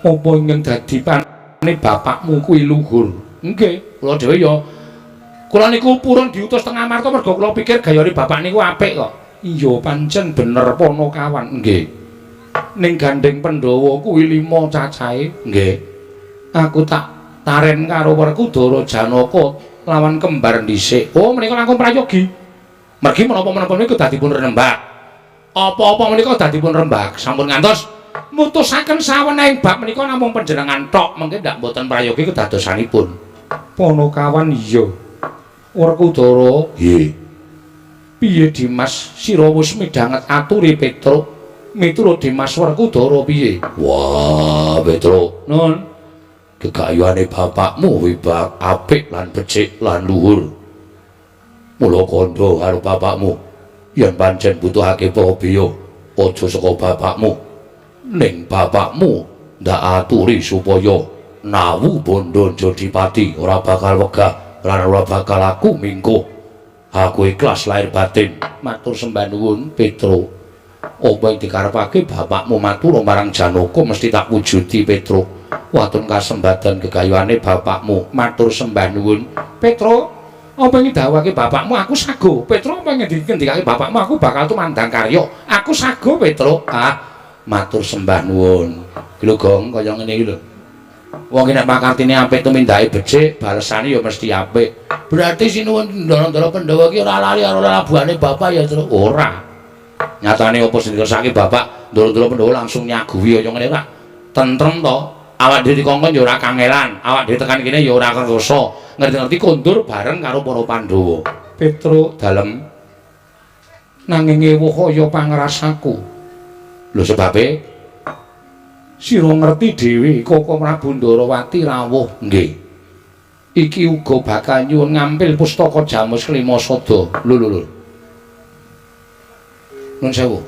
B: apa ingkang dadi pane bapakmu kuwi luhur? Nggih, kula dhewe ya kula niku purun diutus teng Amarta mergo kula pikir gayane bapak niku apik kok. Iya pancen bener Panakawan. Nggih. Ning gandeng Pandhawa kuwi 5 cacahe. Nggih. Aku tak taren karo Werkudara Janaka lawan kembar dhisik. Oh menika langkung prayogi. Mergi menapa-menapa menika dadi pun rembak. Apa-apa menika dadi pun rembak. Sampun ngantos mutusaken sawenehing bab menika namung panjenengan tok, mengke ndak mboten prayogi kedadosanipun. Panakawan iya. Werkudara nggih. Piye Dimas sira wis midhanget aturi Petruk? Miturut Dimas Werkudara piye? Wah, Petruk, nun. Gegayuhane bapakmu wibak apik lan becik lan luhur. Mula kandha karo bapakmu yen pancen butuhake prabeya aja saka bapakmu. Ning bapakmu ndak aturi supaya nawu bondo Jodipati ora bakal wegah lan ora bakal aku mingkuh. Aku ikhlas lahir batin. Matur sembah nuwun Petruk. Apa yang dikarepake bapakmu matur marang Janaka mesti tak wujudi Petruk. Watun kasembadan gegayuhane bapakmu matur sembah nuwun Petruk. Apa yang didhawuhake bapakmu aku sago. Petruk apa yang dikendikake bapakmu aku bakal tumandang karya. Aku sago Petruk. Ah matur sembah nuwun. Lho Gong kaya ngene iki lho. Wong iki nek pakartine apik tumindake becik, balesane ya mesti apik. Berarti sinuwun Ndara-ndara Pandhawa iki ora lali karo lelabuhane bapak ya, Truk? Ora. Nyatane apa sing dikersake bapak Ndara-ndara Pandhawa langsung nyaguhi kaya ngene ora. Tentrem to. Awak dhewe dikongkon ya ora kangelan, awak dhewe tekan kene ya ora kerasa. Ngerti-ngerti kondur bareng karo para Pandhawa. Petruk dalem nanging ewuh kaya pangrasaku. Lho sebabe sira ngerti dhewe Koko Prabu Ndarawati rawuh. Nggih. Iki uga bakal nyuwun ngampil pustaka Jamus Kelima Sada. Lho lho lho. Nun sewu.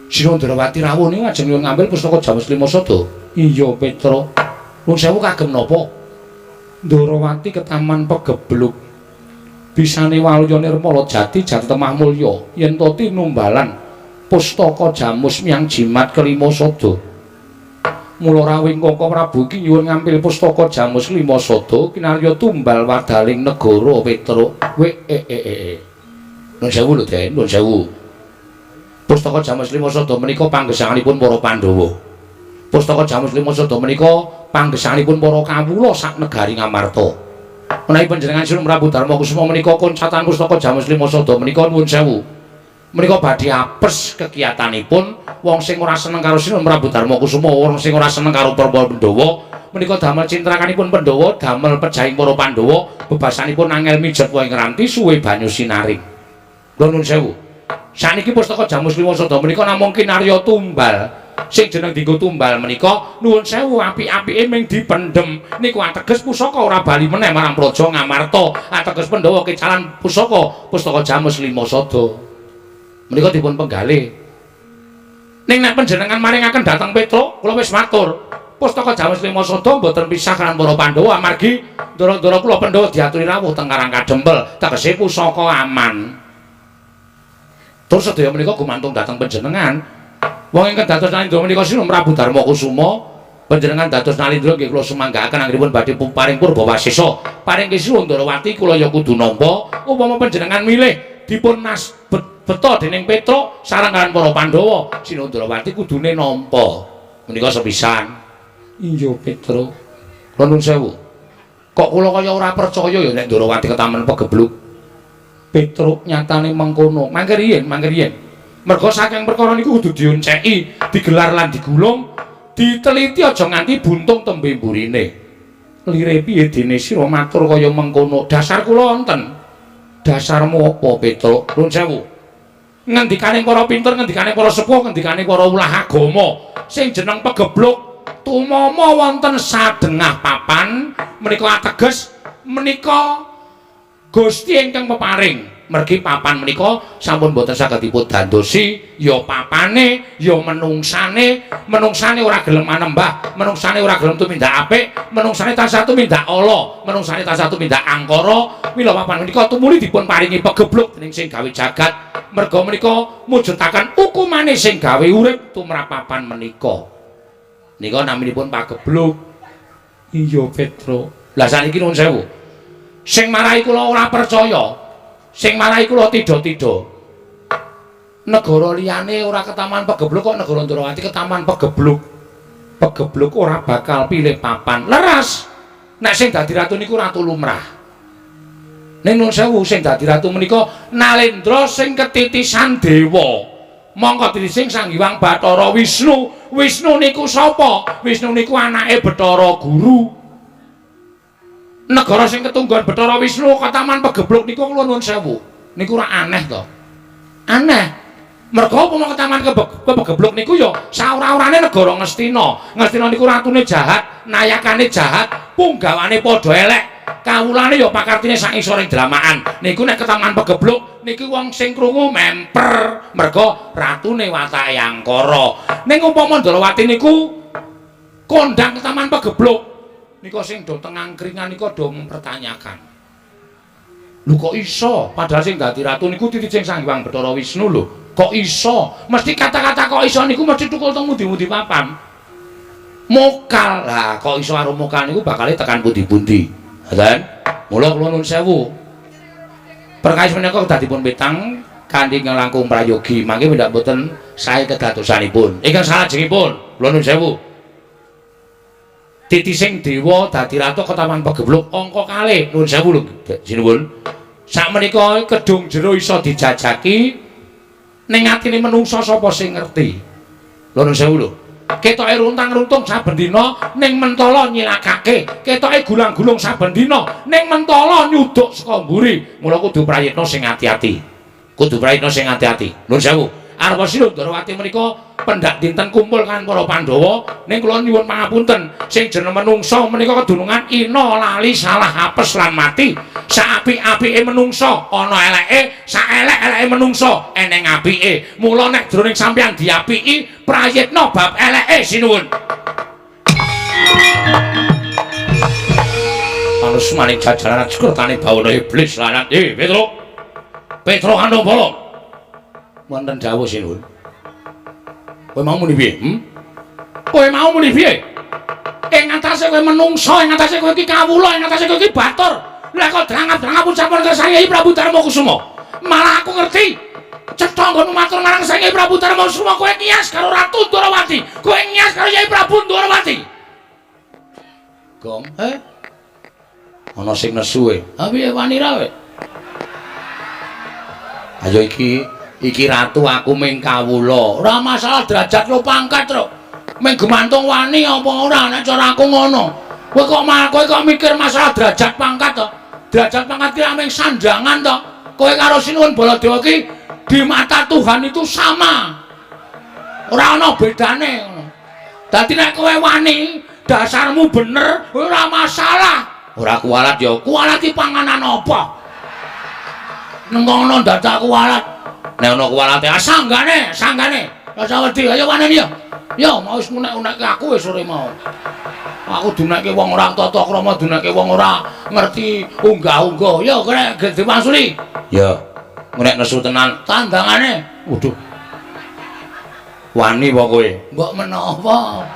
B: Sira Ndarawati rawuh niku ajeng nyuwun ngampil pustaka Jamus Kelima Sada. Iya Petruk. Nun sewu kagem napa? Ndarawati ketaman pegebluk. Bisane waluya nirmala jati jati temah mulya yen to tinumbalan pustaka Jamus miyang jimat Kelima Sada. Mula rawuh Koko Prabu iki nyuwun ngampil pustaka Jamus Lima Sada kinarya tumbal wadaling negara Petruk. We e e e. Nun sewu lho Den, nun sewu. Pustaka Jamus Lima Sada menika panggesanganipun para Pandhawa. Pustaka Jamus Lima Sada menika panggesanganipun para kawula sak negari Ngamarta. Menawi panjenengan Sinuwun Prabu Darma Kusuma menika koncatan pustaka Jamus Lima Sada menika nuwun sewu. Menika badhe apes kegiatanipun wong sing ora seneng karo Sinuwun Prabu Darma Kusuma, wong sing ora seneng karo para Pandhawa, menika damel cintrakanipun Pandhawa, damel pejahing para Pandhawa, bebasanipun angel mijet wae ngranti suwe banyu sinaring. Kula nuwun sewu. Saniki pustaka Jamus Lima Sada menika namung kinarya tumbal. Sing jeneng dienggo tumbal menika nuwun sewu apik-apike ming dipendhem. Niku ateges pusaka ora bali meneh marang Praja Ngamarta. Ateges Pandhawa kecalan pusaka, pustaka Jamus Lima Sada. Menika dipun penggalih. Ning nek panjenengan maringaken dhateng Petruk, kula wis matur. Pustaka Jamus Lima Sada mboten pisah kan para Pandhawa amargi ndara-ndara kula Pandhawa diaturi rawuh teng Karang Kadempel, tegese pusaka aman. Terus sedaya menika gumantung dhateng panjenengan. Wong ingkang dados Nalindra menika Sinuwun Prabu Darma Kusuma, panjenengan dados Nalindra nggih kula sumanggaaken anggenipun badhe paring purba wasesa. Paring Sinuwun Ndarawati kula ya kudu nampa upama panjenengan milih dipun nas
A: Dibeta dening Petruk sareng kaliyan para Pandhawa, Sinuwun Ndrawati kudune nampa. Menika sepisan. Iya Petruk. Kula nuwun sewu. Kok kula kaya ora percaya ya nek Ndrawati ketamen pegebluk. Petruk nyatane mengkono. Mangke riyin, mangke riyin. Merga saking perkara niku kudu dionceki, digelar lan digulung, diteliti aja nganti buntung tembe mburine. Lire piye dene sira matur kaya mengkono? Dasar kula wonten. Dasarmu apa, Petruk? Nuwun sewu. Ngendikane para pinter, ngendikane para sepuh, ngendikane para ulah agama, sing jeneng pegebluk tumama wonten sadengah papan menika ateges menika Gusti ingkang peparing. Mergi papan menika sampun boten saged dipun dandosi, ya papane, ya menungsane, menungsane ora gelem manembah, menungsane ora gelem tumindak apik, menungsane tansah tumindak ala, menungsane tansah tumindak angkara. Mila papan menika tumuli dipun paringi pegebluk dening sing gawe jagat. Merga menika mujudaken hukumane sing gawe urip tumrap papan menika. Nika naminipun pagebluk. Iya Petruk. Lah saniki nuwun sewu. Sing marai kula ora percaya, sing marai kula tidha-tidha. Negara liyane ora ketaman pegebluk kok negara Ndrawati ketaman pegebluk. Pegebluk ora bakal pilih papan. Leres. Nek sing dadi ratu niku ratu lumrah. Ning nuwun sewu sing dadi ratu menika Nalendra sing ketitisan dewa. Mongko titising Sang Hyang Bathara Wisnu. Wisnu niku sapa? Wisnu niku anake Bathara Guru. Negara sing ketunggon Bathara Wisnu ketaman pegebluk niku kula nuwun sewu. Niku ora aneh to? Aneh. Merga upama ketaman pegebluk niku ya saora-orane negara Ngastina. Ngastina niku ratune jahat, nayakane jahat, punggawane padha elek. Kawulane ya pakartine sak isoring dramakan. Niku nek ketaman pegebluk niki wong sing krungu memper merga ratune watake angkara. Ning upama Ndrawati niku kondang ketaman pegebluk nika sing do teng angkringan nika do mempertanyakan. Lho kok iso? Padahal sing dadi ratu niku titising Sang Hyang Bathara Wisnu lho. Kok iso? Mesti kata-kata kok iso niku mesti tukul teng pundi-pundi papan. Mokal. Lah kok iso karo mokal niku bakale tekan pundi-pundi. Ngoten. Mula kula nuwun sewu. Perkawis menika kedah dipun petang kanthi langkung prayogi. Mangke pendak boten sae kedadosanipun. Ingkang salajengipun kula nuwun sewu. Titising dewa dadi ratu ketaman pegebluk angka kalih nuwun sewu lho sinuwun. Sakmenika kedung jero iso dijajaki ning atine menungsa sapa sing ngerti. Lho nuwun sewu lho. Ketoke runtang-runtung saben dina ning mentala nyilakake, ketoke gulang-gulung saben dina ning mentala nyuduk saka mburi. Mula kudu prayitna sing ati-ati. Kudu prayitna sing ati-ati. Nuwun sewu. Arpa sira Ndrawati menika pendak dinten kumpul kan para Pandhawa ning kula nyuwun pangapunten sing jeneng menungsa menika kedunungan ina lali salah apes lan mati. Saapik-apike menungsa ana eleke, saelek-eleke menungsa eneng apike. Mula nek jroning sampeyan diapiki prayitna bab eleke sinuwun. Panus maning jajaran sekertane bawana iblis lanat. Petruk. Petruk kandung bolong. Wonten dawuh sinuwun. Kowe mau muni piye? Kowe mau muni piye? Ing atase kowe menungsa, ing atase kowe iki kawula, ing atase kowe iki batur. Lah kok drangap-drangap ucapan kersane Kyai Prabu Darma Kusuma. Malah aku ngerti. Cetha nggonmu matur marang Sang Kyai Prabu Darma Kusuma kowe ngiyas karo Ratu Ndrawati. Kowe ngiyas karo Kyai Prabu Ndrawati. Gong, Ana sing nesu e. Ha piye wani ra kowe? Ayo iki iki ratu aku ming kawula. Ora masalah derajat lo pangkat, Truk. Ming gemantung wani apa ora nek cara aku ngono. Kowe kok kowe kok mikir masalah derajat pangkat to? Derajat pangkat ki ming sandangan to. Kowe karo Sinuwun Baladewa ki di mata Tuhan itu sama. Ora ana bedane ngono. Dadi nek kowe wani, dasarmu bener, ora masalah. Ora kualat ya, kualat ki panganan apa? Neng kono dadak kualat. Nek ana kualate, ah sanggane, sanggane. Rasa wedi, ayo waneni ya. Ya, mau wis ngunek-unekke aku wis sore mau. Aku dunekke wong ora tata krama, dunekke wong ora ngerti unggah-ungguh. Ya, kene diwangsuli. Ya. Nek nesu tenan, tandangane. Waduh. Wani apa kowe? Mbok menawa.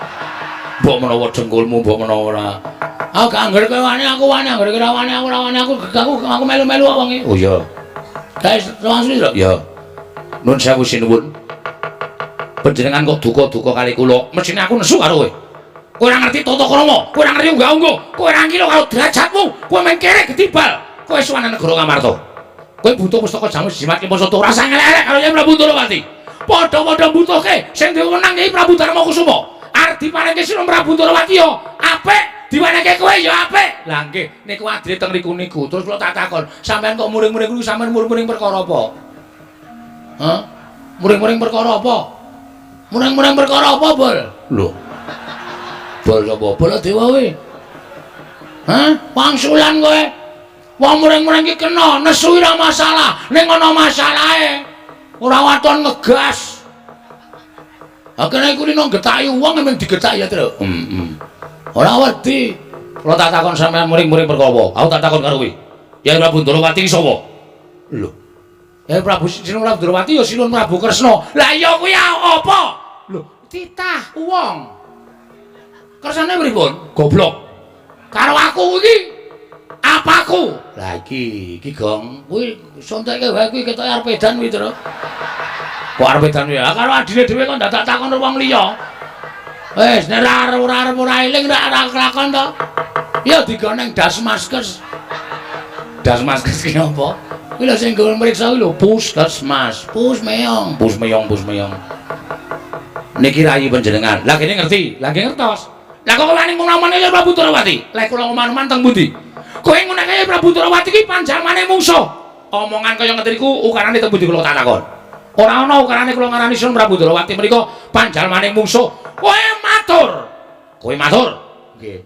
A: Mbok menawa dengkulmu, mbok menawa ora. Aku gak anggere kowe wani, aku wani, anggere kowe ora wani, aku ora wani, aku melu-melu kok wong iki. Oh iya. Guys, langsung lho. Ya. Nun sewu sinuwun. Panjenengan kok duka-duka kali kula, mesthine aku nesu karo kowe. Kowe ora ngerti tata krama, kowe ora ngerti unggah-ungguh, kowe ora ngira karo derajatmu, kowe main kerek getibal. Kowe suwan negara Ngamarta. Kowe butuh pustaka jamus jimat Ki Sata ora usah ngelek-elek karo Kyai Prabu Ndorowati. Padha-padha mbutuhke sing duwe wenang Kyai Prabu Darma Kusuma. Arep diparingke Sinuwun Prabu Ndorowati ya apik, diwenehke kowe ya apik. Lah nggih, niku adile teng riku niku. Terus kula tak takon, sampean kok muring-muring niku sampean muring-muring perkara apa? Hah? Muring-muring perkara apa? Muring-muring perkara apa, Bol? Lho. Bol sapa? Baladewa kowe. Hah? Wangsulan kowe. Wong muring-muring iki kena nesu ora masalah, ning ana masalahe. Ora waton ngegas. Ha kene iku rino getaki wong emang digetaki ya, Tru. Heeh. Ora wedi. Kula tak takon sampean muring-muring perkara apa? Aku tak takon karo kowe. Kyai Prabu Ndorowati iki sapa? Lho. Kyai Prabu Sinuwun Prabu Ndorowati ya Sinuwun Prabu Kresna. Lah iya kuwi apa? Lho, titah wong. Kersane pripun? Goblok. Karo aku iki apaku? Lah iki, iki Gong. Kuwi sonteke wae kuwi ketoke arep edan kuwi, Tru. Kok arep edan kuwi? Karo adine dhewe kok dadak takon wong liya. Wis nek ora arep ora eling ora kelakon to. Ya digoneng Dasmaskes. Dasmaskes ki apa? Kuwi lho sing nggo mriksa kuwi lho Puskesmas. Pus meyong, pus meyong, pus meyong. Niki rayi panjenengan. Lah kene ngerti, lah nggih ngertos. Lah kok wani ngomongane ya Prabu Ndorowati? Lah kula ngomong-omong teng pundi? Kowe nguneke Prabu Ndorowati ki panjalmane mungsuh. Omongan kaya ngeten iku ukarane teng pundi kula tak takon. Ora ana ukarane kula ngarani Sun Prabu Ndorowati menika panjalmane mungsuh. Kowe matur. Kowe matur. Nggih.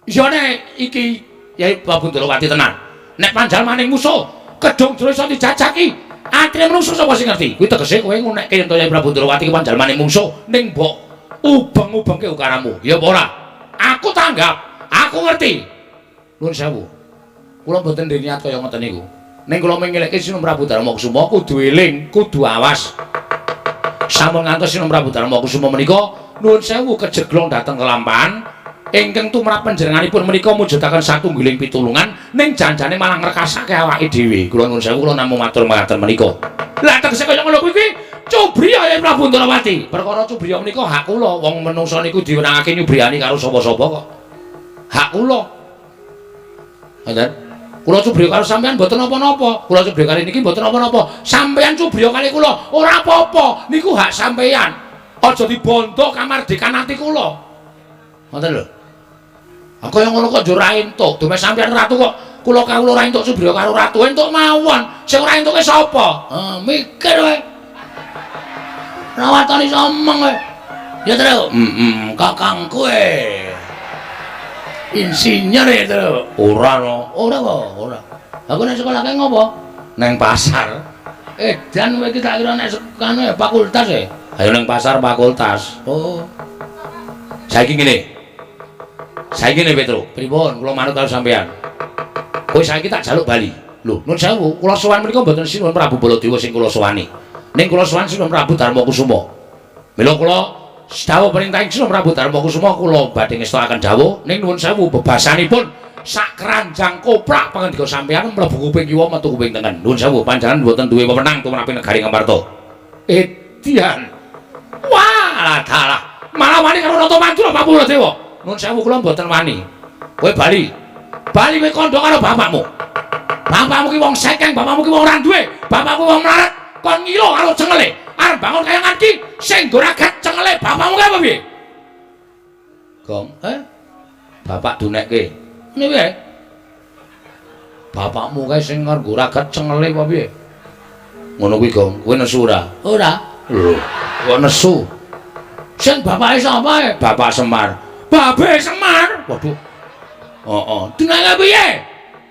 A: Iya nek iki Yai Prabu Ndorowati tenan. Nek panjalmane mungsuh, kedung jero iso dijajaki. Atine menungso sapa sing ngerti? Kuwi tegese kowe ngunekke yen to Yai Prabu Ndorowati ki panjalmane mungsuh ning mbok ubeng-ubengke ukaramu. Ya apa ora? Aku tanggap, aku ngerti. Nuwun sewu. Kula mboten ndek niat kaya ngoten niku. Ning kula mengelekke Sinuwun Prabu Darma Kusuma kudu eling, kudu awas. Sampun ngantos Sinuwun Prabu Darma Kusuma menika nuwun sewu kejeglong dhateng kelampahan ingkang tumrap panjenenganipun menika mujudaken satunggiling pitulungan ning janjane malah ngrekasake awake dhewe. Kula nuwun sewu kula namung matur mekaten menika. Lah tegese kaya ngono kuwi cubriya Kyai Prabu Ndorowati. Perkara cubriya menika hak kula. Wong menungsa niku diwenangake nyubriyani karo sapa-sapa kok. Hak kula. Ngoten. Kula cubriya karo sampean mboten napa-napa. Kula cubriya kali niki mboten napa-napa. Sampean cubriya kali kula ora apa-apa. Niku hak sampean. Aja dibondo kamardikan ati kula. Ngoten lho. Ha kaya ngono kok yo ora entuk. Dume sampean ratu kok kula kawula ora entuk cubriya karo ratu. Entuk mawon. Sing ora entuke sapa? Ha mikir kowe. Rawatane iso omong kowe. Ya, Tru. Heeh, kakangku e. Insinyur ya, Tru. Ora no. Ora kok, ora. Aku nek sekolah kae ngopo? Neng pasar. Edan kowe iki tak kira nek kanu ya fakultas e. Ayo neng pasar fakultas. Oh. Saiki ngene. Saiki ngene, Petro. Pripun? Kula manut karo sampean. Kowe saiki tak jaluk bali. Lho, nun sewu, kula sowan menika mboten Sinuwun Prabu Baladewa sing kula sowani. Ning kula sowan Sinuwun Prabu Darma Kusuma. Mila kula dawuh perintahing Sinuwun Prabu Darma Kusuma kula badhe ngestokaken dawuh ning nuwun sewu bebasanipun sak keranjang koprak pangandika sampean mlebu kuping kiwa metu kuping tengen. Nuwun sewu panjenengan mboten duwe wewenang tumraping negari Ngamarta. Edian. Wah, dalah. Malah wani karo Ratu Madura Prabu Baladewa. Nuwun sewu kula mboten wani. Kowe bali. Bali kowe kandha karo bapakmu. Bapakmu ki wong sekeng, bapakmu ki wong ora duwe, bapakmu wong melarat. Kon ngilo karo cengele. Arep bangun kayangan ki sing nggo ragat cengele bapakmu ki apa piye? Gong, eh? Bapak dunekke. Ngene piye? Bapakmu kae sing nggo ragat cengele apa piye? Ngono kuwi, Gong. Kowe nesu ora? Ora. Lho, kok nesu? Sing bapake sapa e? Bapak Semar. Babe Semar. Waduh. Heeh. Duneke piye?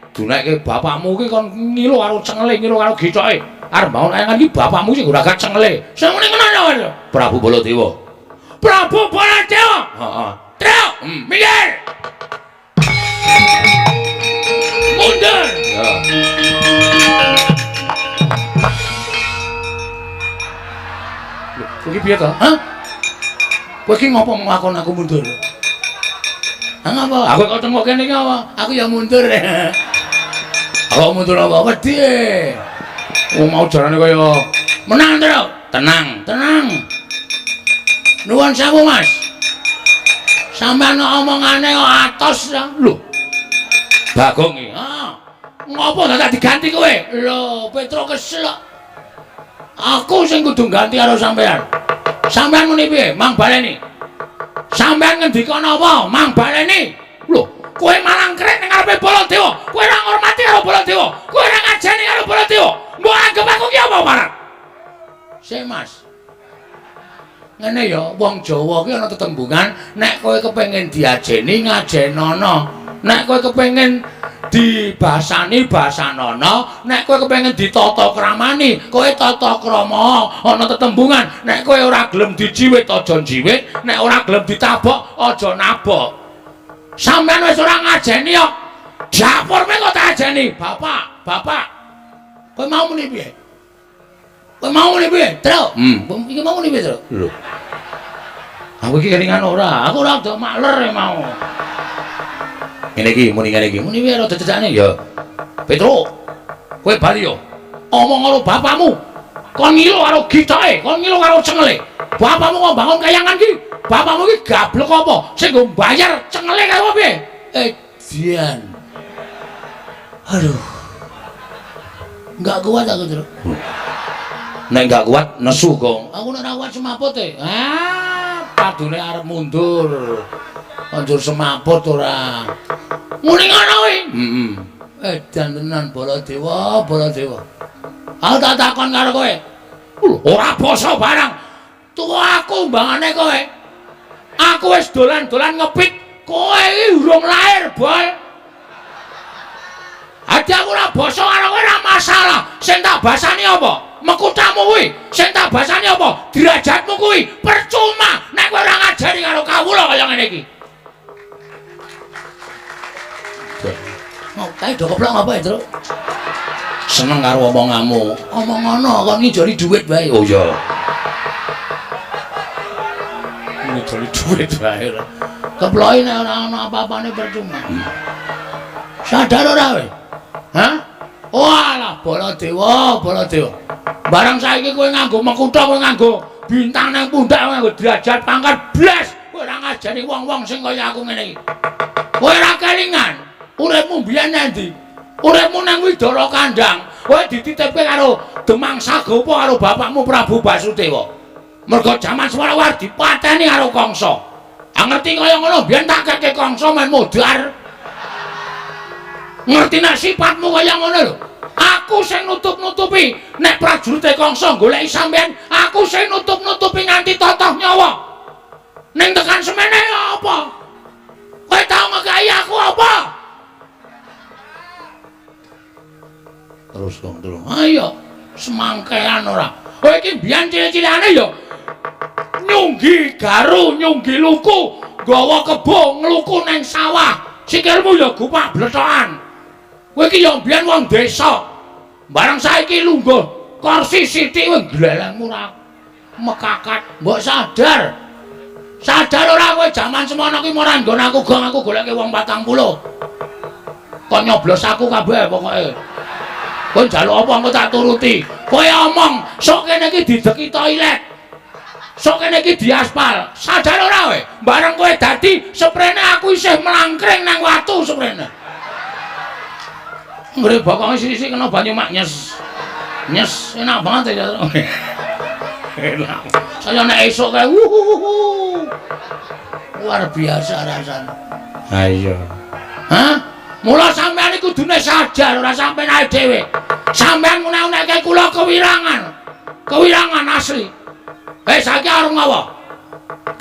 A: Duneke bapakmu ki kon ngilo karo cengele, ngilo karo githoke. Arep bangun kayangan iki bapakmu sing ragat cengele. Sing muni ngono ya? Prabu Baladewa. Prabu Baladewa. Heeh. Truk, minggir. Mundur. Ya. Lho, kowe iki piye to? Hah? Kowe iki ngopo nglakon aku mundur? Hah ngapa? Aku kok tengok kene iki apa? Aku ya mundur. Aku mundur apa? Wedi. Wong mau jarane kaya Menang, Truk. Tenang, tenang. Nuwun sewu, Mas. Sampeyan omongane kok atos ta? Lho. Bagong iki. Ha. Ngopo dadak diganti kowe? Lho, Petruk kesel kok. Aku sing kudu ganti karo sampeyan. Sampeyan muni piye? Mang baleni. Sampeyan ngendika napa? Mang baleni. Lho, kowe malang krek ning ngarepe Baladewa. Kowe ora ngurmati karo Baladewa. Kowe ora ngajeni karo Baladewa. Mbok anggep aku ki apa, Marat? Sik, Mas. Ngene ya, wong Jawa ki ana tetembungan, nek kowe kepengin diajeni ngajenono. Nek kowe kepengin dibasani basanono, nek kowe kepengin ditata kramani, kowe tata krama. Ana tetembungan, nek kowe ora gelem dijiwit aja njiwit, nek ora gelem ditabok aja nabok. Sampeyan wis ora ngajeni kok. Dapurme kok tak ajeni. Bapak, bapak. Kowe mau muni piye? Kowe mau muni piye, Truk? Iki mau muni piye, Truk? Lho. Aku iki kelingan ora, aku ora rada makler mau. Ngene iki muni ngene iki. Muni piye rada cecakne ya. Petruk, kowe bali yo. Omong karo bapakmu. Kon ngilo karo gitoke, kon ngilo karo cengele. Bapakmu kok bangun kayangan iki. Bapakmu iki gablek apa? Sing nggo mbayar cengele karo piye? Edian. Aduh. Enggak kuat aku, Truk. Nek enggak kuat nesu, Gong. Aku nek ora kuat semaput e. Ah, padune arep mundur. Anjur semaput ora. Muni ngono kuwi. Heeh. Edan tenan Baladewa, Baladewa. Aku tak takon karo kowe. Ora basa barang. Tuwa aku mbangane kowe. Aku wis dolan-dolan ngepit, kowe iki urung lahir, Bol. Adi aku ora basa karo kowe ora masalah. Sing tak basani apa? Mekutamu kuwi. Sing tak basani apa? Derajatmu kuwi. Percuma nek kowe ora ngajari karo kawula kaya ngene iki. Kae do keplok apa ya, Truk? Seneng karo omonganmu. Omong ngono kon ngijoli dhuwit wae. Oh iya. Ngijoli dhuwit wae. Keploki nek ora ana apa-apane percuma. Sadar ora kowe? Hah? Walah, Baladewa, Baladewa. Barang saiki kowe nganggo mekutha, kowe nganggo bintang nang pundak, kowe nganggo derajat pangkat blas, kowe ora ngajeni wong-wong sing kaya aku ngene iki. Kowe ora kelingan. Uripmu mbiyen nang ndi? Uripmu nang Widara Kandang. Kowe dititipke karo Demang Sagopa karo bapakmu Prabu Basudewa. Mergo jaman semono kowe dipateni karo Kangsa. Ah ngerti kaya ngono mbiyen tak keke Kangsa men modar. Ngerti nek sifatmu kaya ngono lho. Aku sing nutup-nutupi nek prajurite Kangsa goleki sampean, aku sing nutup-nutupi nganti totoh nyawa. Ning tekan semene apa? Kowe tau ngekai aku apa? Terus dong, terus. Ayo, semangkean ora. Kowe iki mbiyen cilik-cilikane ya nyunggi garu, nyunggi luku, nggawa kebo ngluku nang sawah. Sikilmu ya gupak blethokan. Kowe iki ya mbiyen wong desa. Barang saiki lungguh kursi sithik kowe glelengmu ora mekakat. Mbok sadar. Sadar ora kowe jaman semono ki ora nggon aku gong aku goleke wong 40. Kok nyoblos aku kabeh pokoke. Kowe njaluk apa engko tak turuti. Kowe omong sok kene iki dideki toilet. Sok kene iki diaspal. Sadar ora kowe? Bareng kowe dadi seprene aku isih mlangkring nang watu seprene. Nggre bokonge sithik-sithik kena banyu mak nyes. Nyes enak banget ya. Enak. Saya nek esuk kae wuhuhuhu. Luar biasa rasane. Ha iya. Hah? Mula sampean iki kudune sadar ora sampean ae dhewe. Sampean ngene-ngene kula kewirangan. Kewirangan asli. Saiki arep ngopo?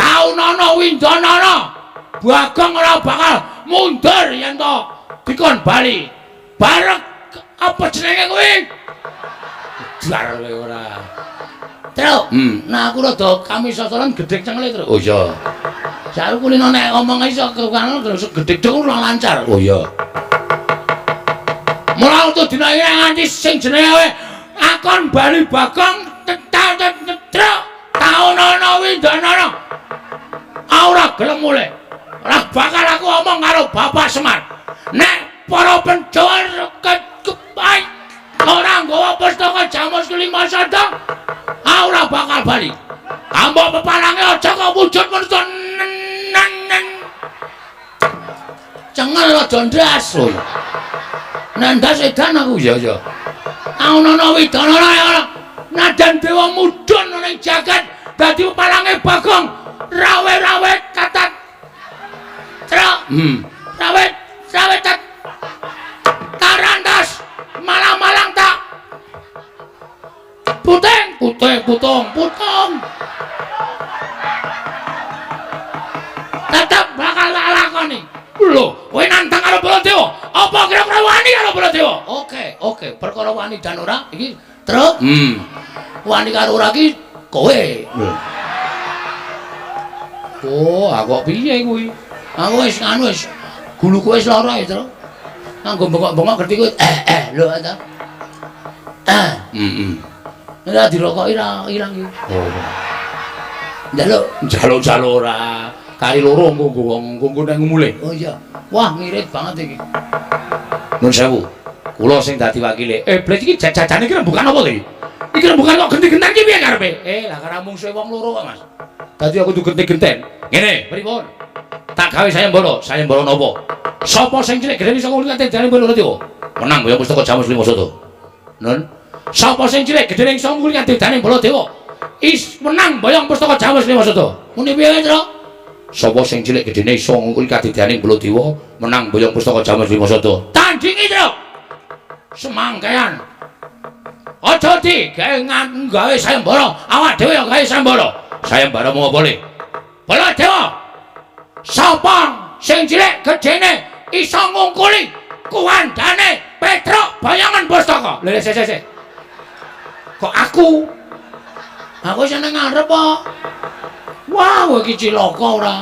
A: Taunana windanana. Bagong ora bakal mundur yen to dikon bali. Bareng apa jenenge kuwi? Jar kowe ora. Truk. Nah aku rada kami sasaran gedhek cengele, Truk. Oh iya. Sak kulino nek omong iso kekano terus gedhek dhewe ora lancar. Oh iya. Mula untuk dina iki nganti sing jenenge akon bali Bagong tetruk taunana windanana. Ora gelem mulih. Ora bakal aku omong karo Bapak Semar. Nek para Pandhawa ora nggawa pustaka Jamus Kelima Sada, aja ndas lho. Nek ndas edan aku ya ya. Taunana widanana ya. Nadan dewa mudhun ning jagat dadi palange Bagong rawe-rawe tatat. Truk. Rawe-rawe tat. Tarantas malang-malang tak. Puting, puting, putung, putung. Tetep bakal tak lakoni. Lho, kowe nantang karo Baladewa. Apa kira-kira wani karo Baladewa? Oke, oke, perkara wani dan ora iki truk. Wani karo ora iki kowe. Lho. Oh, aku kok piye kuwi? Aku wis anu wis guluku wis lara ya, Truk. Nganggo bengok-bengok ngerti kowe. Lho ta. Ora dirokoki ra ilang iki. Oh. Njaluk, njaluk-njaluk ora. Kari loro engko nggo wong engko nek mulih. Oh iya. Wah, ngirit banget iki. Nun sewu. Kula sing dadi wakile. Blet iki jajane iki rembukan apa to iki? Iki rembukan kok genti-genten iki piye karepe? Lah karo mungsuhe wong loro kok, Mas. Dadi aku kudu genti-genten. Ngene, pripun? Tak gawe sayembara, sayembara napa? Sapa sing cilik gedene iso ngulih kadidane Baladewa? Menang boyong pustaka Jamus Lima Sata. Nun. Sapa sing cilik gedene iso ngulih kadidane Baladewa? Is menang boyong pustaka Jamus Lima Sata. Muni piye, Truk? Sapa sing cilik gedene iso ngungkuli kadidane Baladewa menang boyong pustaka Jamus Lima Sata. Tandingi, Truk. Semangkean. Aja di gawe gawe sayembara, awak dhewe ya gawe sayembara. Sayembara mung apa le? Baladewa. Sapa sing cilik gedene iso ngungkuli kuwandane Petruk boyongan pustaka? Lha sik sik sik. Kok aku? Aku seneng ngarep kok. Wah, kowe iki cilaka ora.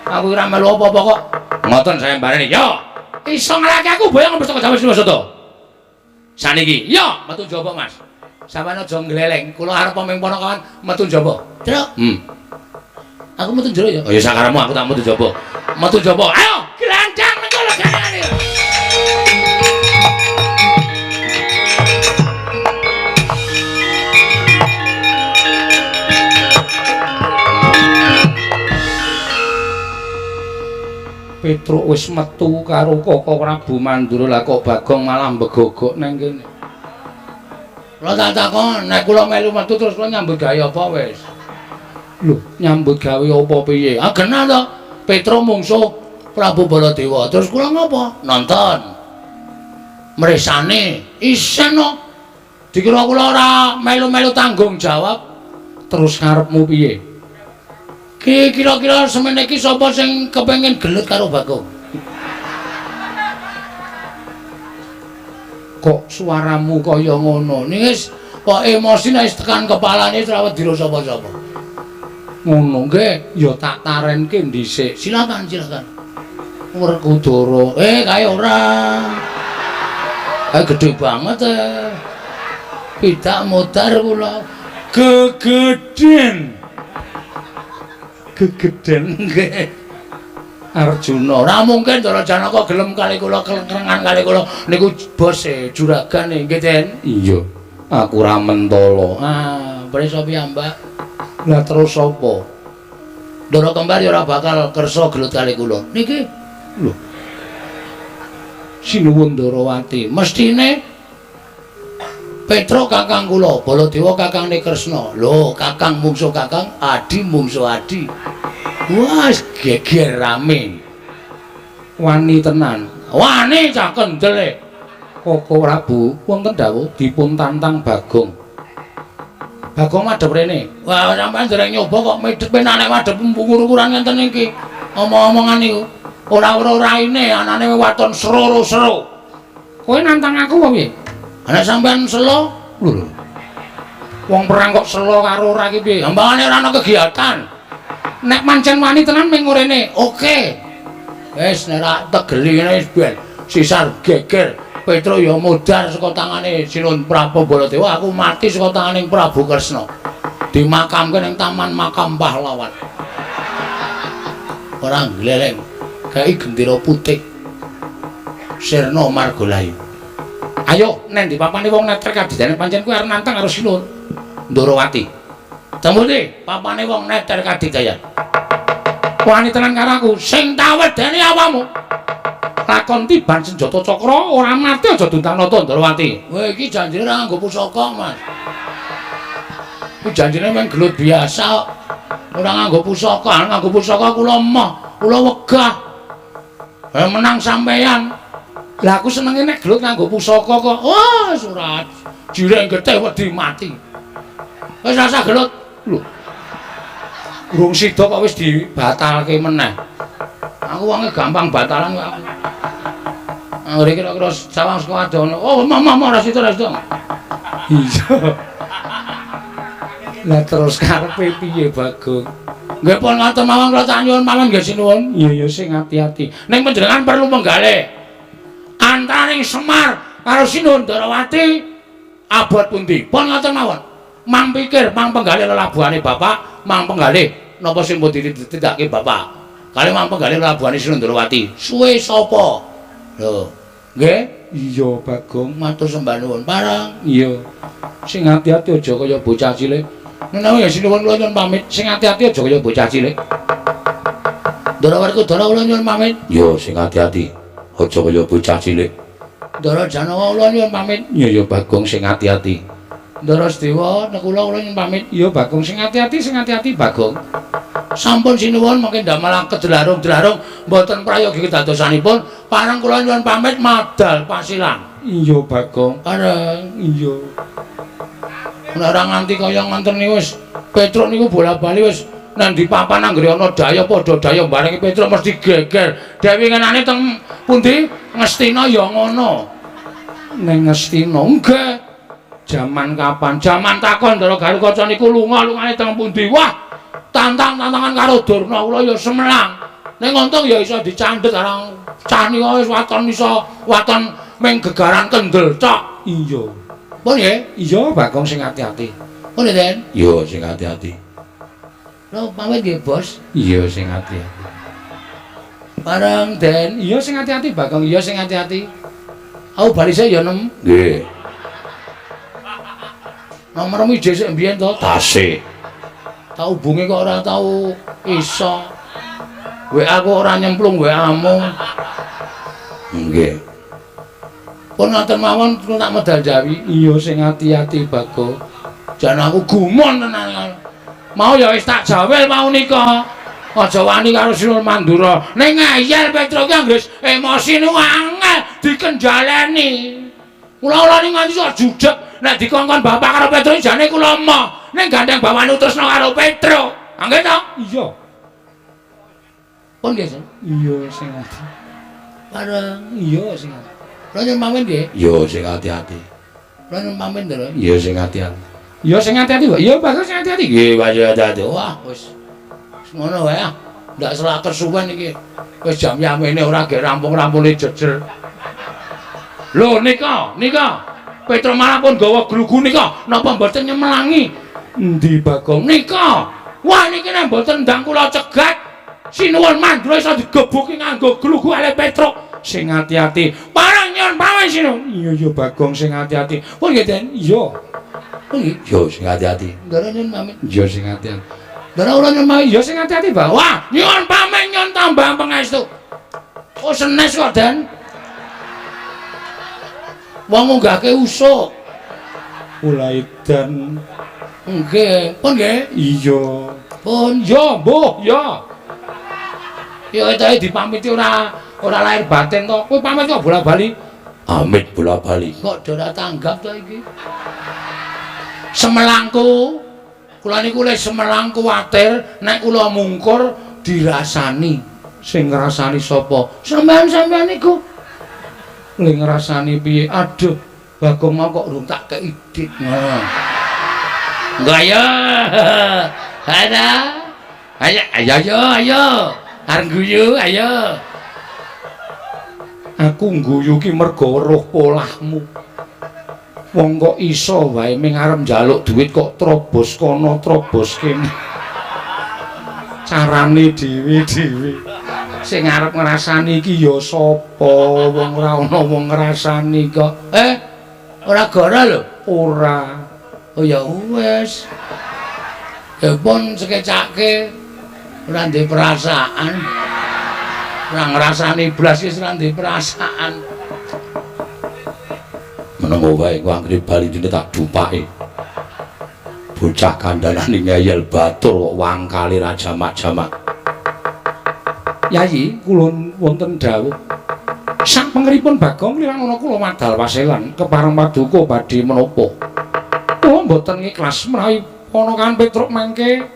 A: Aku ora melu apa-apa kok. Ngoten sayembarane. Yo, iso ngalahke aku boyong pustaka Jamus Lima Sata. Saniki, yo metu njaba, Mas. Sampeyan aja ngleleng. Kula arep ming ponokawan metu njaba. Truk. Aku metu njero ya. Oh ya sakarepmu aku tak metu njaba. Metu njaba. Ayo, glandang nang kono gandane. Petruk wis metu karo Koko Prabu Mandura, lah kok Bagong malah mbegogok nang kene. Kula tak takon, nek kula melu metu terus kula nyambut gawe apa wis? Lho, nyambut gawe apa piye? Ah genah to, Petruk mungsuh Prabu Baladewa. Terus kula ngopo? Nonton. Mresane isen kok. Dikira kula ora melu-melu tanggung jawab. Terus karepmu piye? Ki kira-kira semene iki sapa sing kepengin gelut karo Bagong? Kok suaramu kaya ngono? Niki wis kok emosi nek wis tekan kepalane wis ora wedira sapa-sapa. Ngono nggih, ya tak tarenke dhisik. Silakan, silakan. Werkudara. Kae ora. Kae gedhe banget e. Pidak modar kula. Gegeden. Gegeden nggih. Arjuna, ora mungkin Ndara Janaka gelem kali kula klengkrengan kali kula niku bose juragane nggih, Den. Iya, aku ora mentala. Ah, prisa piyambak. Lah terus sapa? Ndara kembar ya ora bakal kersa gelut kali kula. Niki lho. Sinuwun Ndarawati, mestine Petruk kakang kula, Baladewa kakangne Kresna. Lho, kakang mungsuh kakang, adi mungsuh adi. Wah, geger rame. Wani tenan. Wani cah kendele. Koko Prabu wonten dawuh dipun tantang Bagong. Bagong madhep rene. Wah, sampean dereng nyoba kok medhep nek madhep ukur-ukuran ngenten iki. Omong-omongan niku. Ora ora raine anane waton sero-sero. Kowe nantang aku apa piye? Ana sampean selo? Lho. Wong perang kok selo karo ora iki piye? Gampangane ora ana kegiatan. Nek pancen wani tenan ming ngurene. Oke. Wis nek ra tegeli ngene wis ben sisar geger. Petruk ya modar saka tangane Sinuwun Prabu Baladewa, aku mati saka tangane Prabu Kresna. Dimakamke ning Taman Makam Pahlawan. Ora gleleng. Gawe gendera putih. Sirna Margalayu. Ayo neng di papane wong neter kadidane pancen kuwi arep nantang karo Sinuwun Ndarawati. Temune papane wong neter kadidayan.
B: Wani tenan karo aku. Sing tak wedeni awakmu. Lakon tiban senjata cakra ora mati aja duntang-nata Ndrawati.
A: Kowe iki janjine ora nganggo pusaka, Mas. Kuwi janjine mung gelut biasa kok. Ora nganggo pusaka, nganggo pusaka kula emoh, kula wegah. Menang sampeyan.
B: Lah aku senenge nek gelut nganggo pusaka kok.
A: Oh, surat. Jireng getih wedi mati. Wis rasa gelut.
B: Lho. Urung sida kok wis dibatalke meneh.
A: Aku wonge gampang batalan kok aku. Anggere kira-kira sawang saka adoh. Oh, mama ora sida, ora sida.
B: Iya. Lah terus karepe piye, Bagong?
A: Nggih pun ngoten mawon kula tak nyuwun mawon nggih sinuwun.
B: Iya ya sing ati-ati.
A: Ning panjenengan perlu menggalih. Antaraning Semar karo Sinuhun Ndarawati abot pundi? Pun ngoten mawon. Mang pikir, mang penggalih lelabuhane Bapak, mang penggalih napa sing pun ditindakake Bapak. Kali mang penggalih lelabuhane Sinuhun Ndarawati. Suwe sapa? Lho, nggih?
B: Iya, Bagong,
A: matur sembah nuwun. Parang.
B: Iya. Sing ati-ati aja kaya bocah cilik.
A: Menawi ya sinuwun kula nyuwun pamit.
B: Sing ati-ati aja kaya bocah cilik.
A: Ndara Werkudara kula nyuwun pamit.
B: Iya, sing ati-ati aja kaya bocah cilik.
A: Ndara Janawa kula nyuwun pamit.
B: Iya ya Bagong, sing ati-ati.
A: Ndara Sedewa nekula kula nyuwun pamit.
B: Iya Bagong, sing ati-ati, sing ati-ati Bagong.
A: Sampun sinuwun mangke ndamel kedlarung-dlarung mboten prayogi kedadosanipun. Pareng kula nyuwun pamit madal pasilan.
B: Iya Bagong.
A: Pareng.
B: Iya.
A: Nek ora nganti kaya ngoten niku wis Petruk niku bola-bali wis nang ndi papan anggere ana daya padha daya barengi Petruk mesti geger. Dewi ngenane teng pundi Ngastina ya ngono.
B: Ning Ngastina
A: nggih. Jaman kapan? Jaman takon Ndara Garukaca niku lunga-lungane teng pundi? Wah, tantang-tantangan karo Durna kula ya semelang. Ning untung ya iso dicandhet arang cah nika wis waton iso waton ming gegaran kendel tok.
B: Iya.
A: Pun nggih?
B: Iya, Bagong sing ati-ati.
A: Pun Den?
B: Iya, sing ati-ati.
A: Lho, pamit nggih, Bos.
B: Iya, sing ati-ati.
A: Bareng, Den.
B: Iya, sing ati-ati, Bagong. Iya, sing ati-ati.
A: Aku bali sik ya, Nem.
B: Nggih.
A: Nomormu ije sik mbiyen to?
B: Tasih.
A: Tak hubungi kok ora tau iso. WA kok ora nyemplung WA-mu.
B: Nggih.
A: Pun ngoten mawon kula tak medal jawi.
B: Iya sing ati-ati Bagong.
A: Jan aku gumun tenan. Mau ya wis tak jawel mau nika. Aja wani karo Sinuhun Mandura. Ning ngeyel Petruk ki anggere emosi niku angel dikenjaleni. Kula-kula niku nganti sok judeg nek dikongkon bapak karo Petruk jane kula emoh. Ning gandeng bawane tresna karo Petruk. Nggih to?
B: Iya.
A: Pun nggih, Sen.
B: Iya sing ati.
A: Bareng.
B: Iya sing ati.
A: Kula nyuwun pamit nggih.
B: Iya sing ati-ati.
A: Kula nyuwun pamit, Ndara.
B: Iya sing ati-ati. Iya sing ati-ati, Pak. Iya Bagong sing ati-ati.
A: Nggih, Pak ati-ati. Wah, wis. Wis ngono wae ah. Ndak selak kesuwen iki. Wis jam yamene ora gek rampung-rampune jejer. Lho nika, nika. Petruk malah pun gawa glugu nika. Napa mboten nyemelangi?
B: Endi Bagong?
A: Nika. Wah niki nek mboten ndang kula cegat, Sinuwun Mandura iso digebuki nganggo glugu ale Petruk.
B: Sing ati-ati.
A: Pareng nyuwun pamit Sinuwun.
B: Iya ya Bagong sing ati-ati.
A: Pun nggih, Den.
B: Iya.
A: Pun nggih.
B: Iya sing ati-ati.
A: Ndara nyuwun pamit.
B: Iya sing ati-ati.
A: Ndara kula nyuwun pamit.
B: Iya sing ati-ati, Bang.
A: Wah, nyuwun pamit nyuwun tambah pangestu. Oh senes kok, Den. Wong ngunggahke usuk.
B: Ula edan.
A: Nggih, pun nggih.
B: Iya.
A: Pun
B: ya, mbuh, ya.
A: Ya etahe dipamiti ora ora lahir batin to.
B: Kowe pamit kok bola-bali?
A: Amit bola-bali. Kok ora tanggap to iki? Semelangku. Kula niku le semelang kuwatir nek kula mungkur dirasani.
B: Sing ngrasani sapa?
A: Sampeyan-sampeyan niku.
B: Le ngrasani piye?
A: Aduh, Bagong mau kok urung tak kei dit. Ngono. Enggak ya. Ada. Ayo ayo ayo ayo. Arep guyu ayo.
B: Aku ngguyu ki mergo weruh polahmu. Wong kok iso wae ming arep njaluk duit kok trobos kono trobos kene. Carane dhewe-dhewe. Sing arep ngrasani iki ya sapa? Wong ora ana wong ngrasani kok.
A: Ora gora lho.
B: Ora.
A: Oh ya wis. Ya pun sekecake. Ora ndek perasaan. Ora ngrasani blas wis ora ndek perasaan. Menengo wae ku anggere bali dene tak dupake. Bocah kandhanane ngeyel batur kok wangkale ra jamak-jamak. Yayi, kula wonten dawuh. Sak pengeripun Bagong liranana kula madal waselan kepareng paduka badhe menapa. Kula mboten ikhlas menawi ponakan Petruk mangke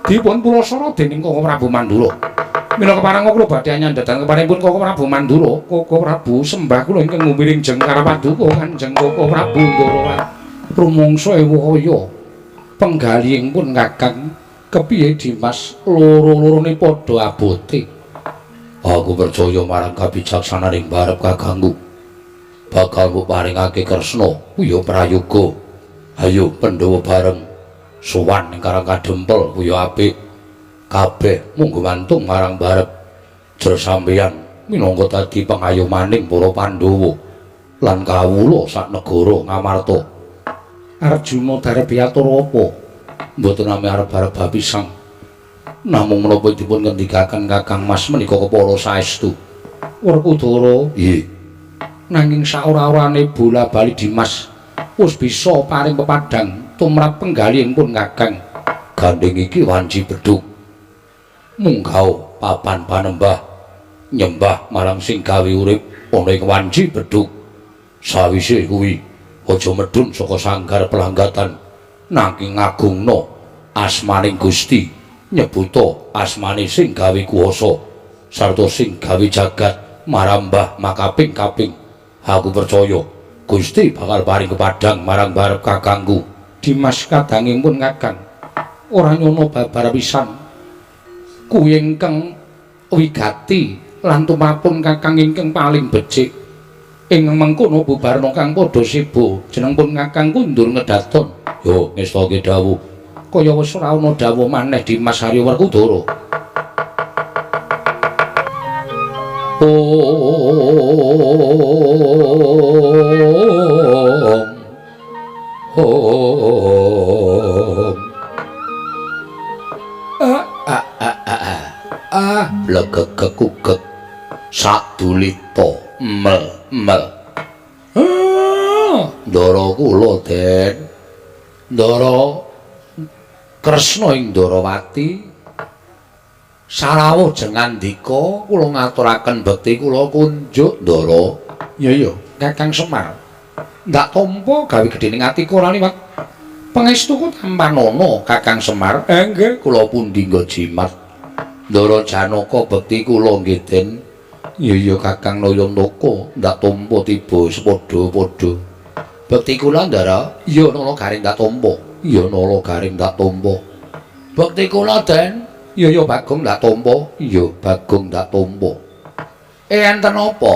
A: dipun pulasara dening Koko Prabu Mandura. Mila kepareng kula badhe nyandhatan keparengipun Koko Prabu Mandura, Koko Prabu sembah kula ingkang ngumiring jengkar paduka Kanjeng Koko Prabu Ndara. Rumangsa ewaya penggalihing pun Kakang kepiye Dimas loro-lorone padha abote.
B: Aku percaya marang kabijaksananing barep kakangku. Bakal mbok paringake Kresna kuya prayoga. Ayo Pandhawa bareng sowan ing Karang Kadempel kuya apik. Kabeh munggo mantung marang barep. Jer sampeyan minangka dadi pengayomaning para Pandhawa lan kawula sak negara Ngamarta.
A: Arjuna darep atur apa?
B: Mboten nami arep-arep bapisang. Namung menapa dipun ngendikaken Kakang Mas menika kepala saestu.
A: Werkudara,
B: nggih.
A: Nanging saora-orane bola-bali Dimas wis bisa paring pepadhang tumrap penggalihipun Kakang.
B: Gandeng iki wanci bedhug. Munggah papan panembah nyembah marang sing gawe urip ana ing wanci bedhug. Sawise kuwi aja medhun saka sanggar pelanggatan nanging ngagungna asmaning Gusti. Nyebuta asmane sing gawe kuwasa sarta sing gawe jagat marambah makaping-kaping. Aku percaya Gusti bakal paring kepadhang marang barep kakangku.
A: Dimas kadangipun Kakang ora nyono babar pisan. Kuwi ingkang wigati lan tumrapun Kakang ingkang paling becik. Ing mengkono bubarna kang padha seba jenengpun Kakang kundur ngedaton.
B: Yo ngestake dawuh.
A: Kaya wis ora ana dawuh maneh Dimas Haryo Werkudara.
B: Om Om A a a a a blegegegugeg sadulita mel mel. Ndara kula Den, Ndara Kresna ing Ndarawati sarawuh jengandika kula ngaturaken bekti kula kunjuk Ndara.
A: Iya iya Kakang Semar ndak tampa gawe gedhening atiku ora liwat pangestuku tampanana Kakang Semar.
B: Nggih kula pundi nggo jimat Ndara Janaka bekti kula nggih Den. Iya iya Kakang Nayantaka ndak tampa tiba sepadha-padha bekti kula Ndara. Iya Nala Garing ndak tampa. Iya Nala Garing ndak tampa. Bekti kula Den. Iya iya Bagong ndak tampa. Iya Bagong ndak tampa.
A: Enten apa?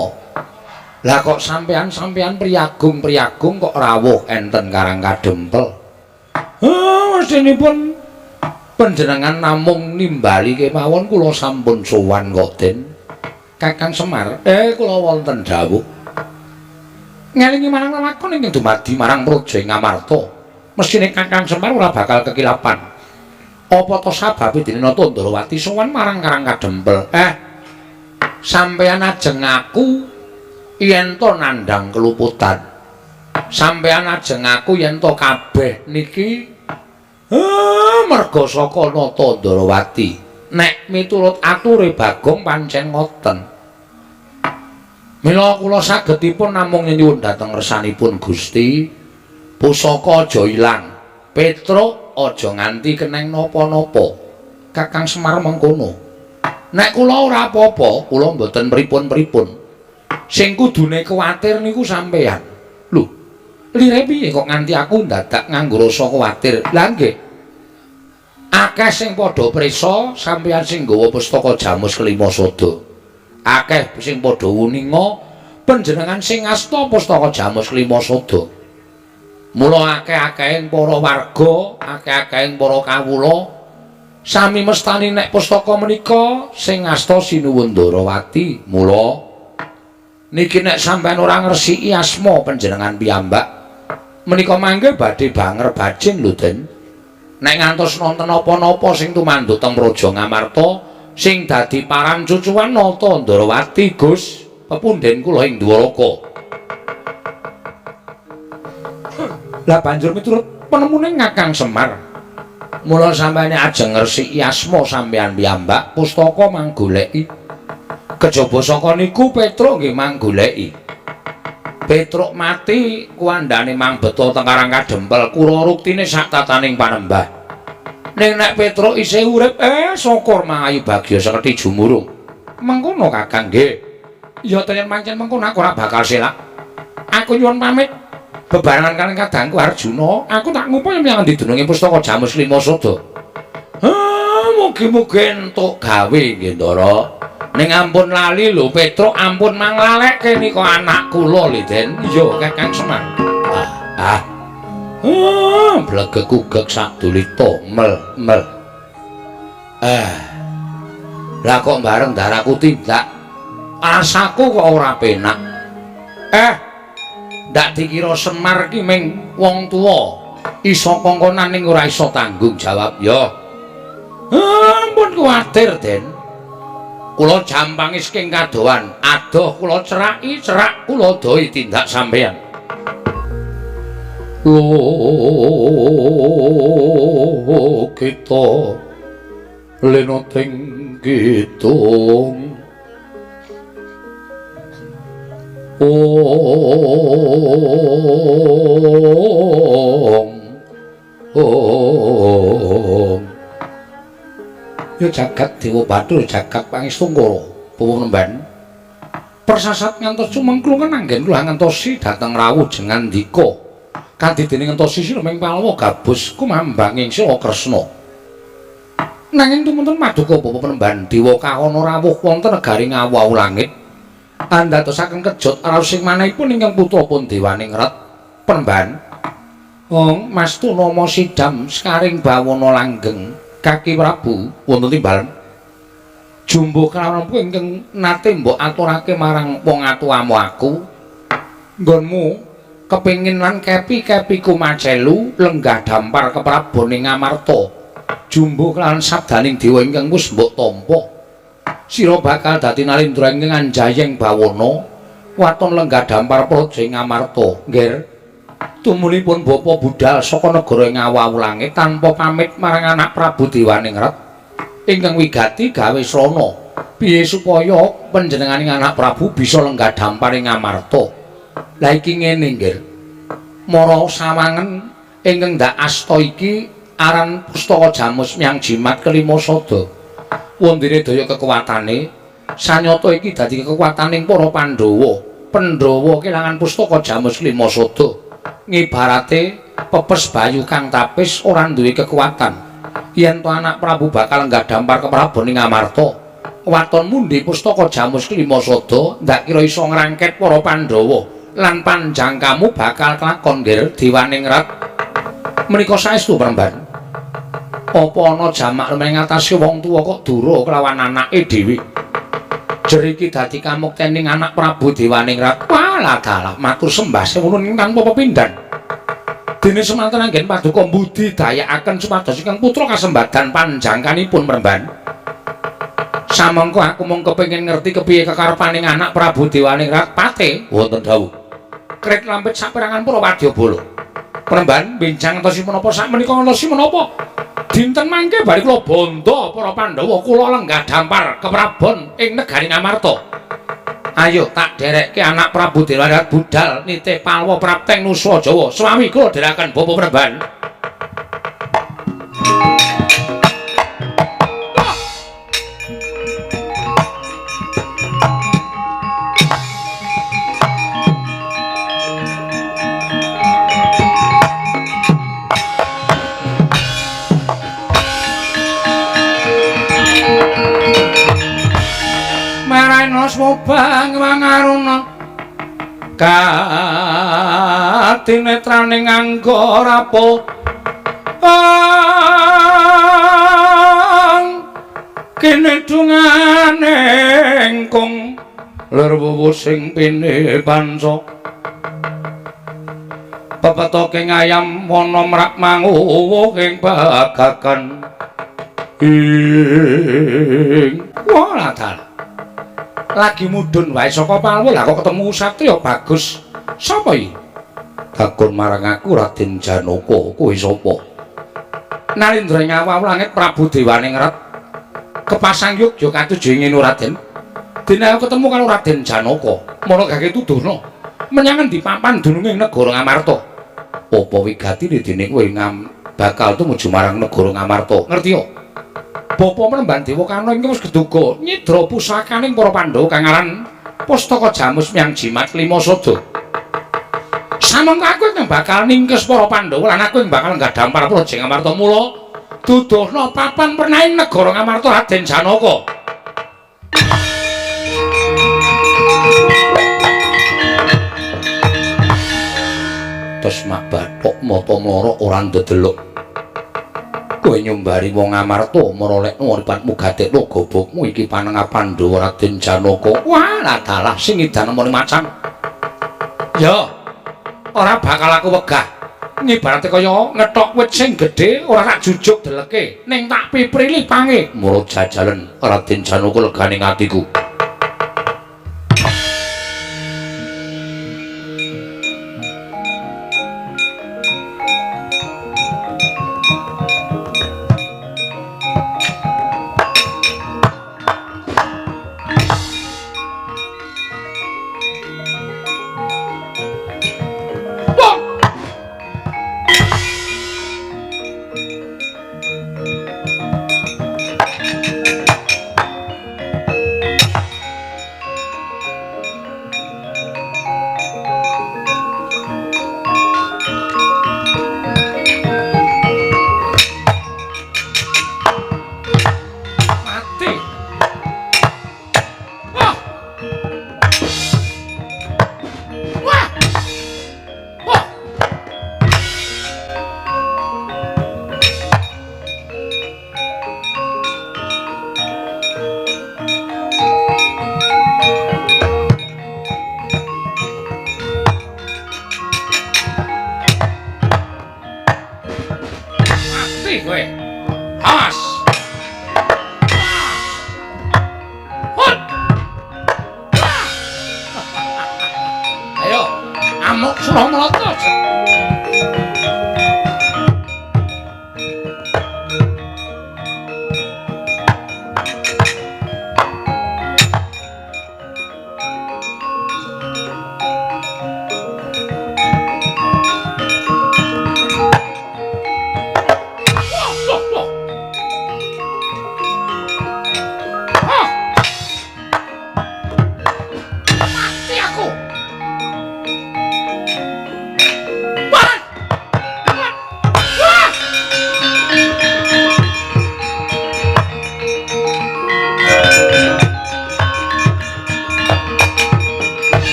A: Lah kok sampean-sampean priyagung-priyagung kok rawuh enten Karang Kadempel? Mestinipun panjenengan namung nimbali kemawon kula sampun sowan kok Den. Kakang Semar, kula wonten dawuh. Ngelingi marang lelakon ingkang dumadi marang Praja Ngamarta. Mesthine Kakang Semar ora bakal kekilapan. Apa to sababe dene Nata Ndarawati sowan marang Karang Kadempel? Sampeyan ajeng aku yen to nandhang keluputan. Sampeyan ajeng aku yen to kabeh niki merga saka Nata Ndarawati. Nek miturut ature Bagong pancen ngoten. Mila kula sagedipun namung nyuwun dhateng ngersanipun Gusti. Pusaka aja ilang, Petruk aja nganti keneng napa-napa. Kakang Semar mengkono. Nek kula ora apa-apa, kula mboten pripun-pripun. Sing kudune kuwatir niku sampeyan. Lho, lire piye kok nganti aku ndadak nganggo rasa kuwatir? Lah nggih. Akeh sing padha prisa sampeyan sing nggawa pustaka Jamus Kelima Sada. Akeh sing padha wuninga panjenengan sing ngasta pustaka Jamus Kelima Sada. Mula akeh-akehing para warga, akeh-akehing para kawula sami mestani nek pustaka menika sing ngasta Sinuwun Ndarawati. Mula niki nek sampeyan ora ngresiki asma panjenengan piyambak menika mangke badhe banger bajing lho Den.
B: Nek ngantos nonton napa-napa sing tumanduk teng Praja Ngamarta sing dadi paran cucuan Nata Ndrawati Gus pepunden kula ing Dwaraka. Lah banjur miturut penemune Kakang Semar, mula sampeyan ajeng ngresiki asma sampeyan piyambak pustaka manggoleki. Kejaba saka niku Petruk nggih manggoleki. Petruk mati kuwandane mangbeta teng Karang Kadempel kura ruktine sak tataning panembah. Ning nek Petruk isih urip, syukur mangayu bagya seketi jumurung. Mengkono Kakang nggih. Ya tenan pancen mengkono aku ora bakal selak. Aku nyuwun pamit bebarengan kaliyan kadangku Arjuna, aku tak ngupaya menyang didununge pustaka Jamus Lima Sada. Mugi-mugi entuk gawe nggih Ndara. Ning ampun lali lho Petruk, ampun manglalekke nika anak kula lho Den. Iya Kakang Semar. Blegek-ugek sadulita mel-mel. Lah kok bareng daraku tindak rasaku kok ora penak. Ndak dikira Semar ki ming wong tuwa iso kongkonan ning ora iso tanggung jawab ya. Ampun kuwatir Den. Kula jampangi saking kadohan, adoh kula ceraki, cerak kula dohi tindak sampeyan. Lho kita lenoting kidung. Ong ong. Ya jagat Dewa Bathara jagat Pangestungkara Bawa Nemban. Persasat ngantos cumengklungen anggen kula ngentosi dhateng rawuh jengandika. Kanthi dene ngentosi sira ming Palwa gabus kumambanging Sila Kresna. Nanging tumunten maduka Bapak Penemban Dewa Kahana rawuh wonten negari Ngawu langit. Andadosaken kejot raos sing manahipun ingkang putra pun dewaning ret Penemban. Wong Mas Tunama sidam sekaring bawana langgeng kaki Prabu wonten timbalan. Jumbo kalawan ingkang nate mbok aturake marang wong atuamu aku. Nggonmu kepengin lan kepi-kepiku macelu lenggah dampar keprabon ing Ngamarta. Jumbo kelawan sabdaning dewa ingkang wis mbok tampa. Sira bakal dadi nalindra ingkang anjayeng bawana waton lenggah dampar praja ing Ngamarta. Nggih. Tumulipun bapa budal saka negara Ngawu langit tanpa pamit marang anak Prabu Dewaningrat ingkang wigati gawe srana piye supaya panjenenganing anak Prabu bisa lenggah dampar ing Ngamarta. Lah iki ngene nggih. Mara sawangen ingkang ndak asta iki aran pustaka Jamus Myang Jimat kelima sada. Wondene daya kekuatane sanyata iki dadi kekuataning para Pandhawa. Pandhawa kelangan pustaka Jamus lima sada. Ngibarate pepes bayu kang tapis ora duwe kekuatan. Yen to anak Prabu bakal lenggah dampar keprabon ing Ngamarta, waton mundi pustaka Jamus kelima sada ndak kira iso ngrangket para Pandhawa lan panjangkamu bakal kelakon nggih Dewaningrat. Menika saestu Penemban. Apa ana jamak lumrah ngatasi wong tuwa kok dura kelawan anake dhewe? Jer iki dadi kamuktening anak Prabu Dewaningrat. Walah dalah matur sembah sewuno ing tanpa pepindhan. Dene semanten anggen paduka mbudi dayakaken supados ingkang putra kasembadan panjangkanipun Penemban. Samangka aku mung kepengin ngerti kepiye kekarepaning anak Prabu Dewaningrat pate wonten dawuh. Kret lampit saperangan para wadyabala. Penemban benjang ngentosi menapa sakmenika ngentosi menapa? Dinten mangke bari kula bondo para Pandhawa kula lenggah dampar keprabon ing negari Ngamarta. Ayo tak derekke anak Prabu Dewaningrat budal nitih Palwa prapteng Nusa Jawa. Swami kula dherekaken Bapak Penemban. Mobang mangaruna katinetraning angga rapo kene dungane engkung lir wuwu sing pine panca Pepetoking ayam wana mrak manguwuh ing bagakan. Ing wah dalah. Lagi mudhun wae saka Palwo lah kok ketemu satriya bagus. Sapa iki? Takon marang aku Raden Janaka, kowe sapa? Narendra ing awak langit Prabu Dewaningrat. Kepasang yogya katuju ing Raden. Dene aku ketemu karo Raden Janaka, mara gage tuduhna menyang endi papan dununge negara Ngamarta. Apa wigatine dene kowe bakal tumuju marang negara Ngamarta? Ngerti ya? Bapa Menemban Dewa Karna ing wis geduga nyidra pusakaning para Pandhawa kang aran Pustaka Jamus Myang Jimat Lima Sada. Samangka aku ing bakal ningkes para Pandhawa lan aku ing bakal nggadhampar Praja Ngamarta. Mula duduhna papan pernaing negara Ngamarta Raden Janaka. Terus mak bathok mata mlorok ora ndedelok. Kowe nyumbari wong Ngamarta marolekno uripatmu gatekno gobokmu iki panengah Pandhawa Raden Janaka. Wah, dalah sing edan nemoni macan. Ya, ora bakal aku wegah. Ngibarate kaya ngethok wit sing gedhe ora tak jujuk deleke, ning tak piprili pange. Mula jajalen Raden Janaka legane atiku.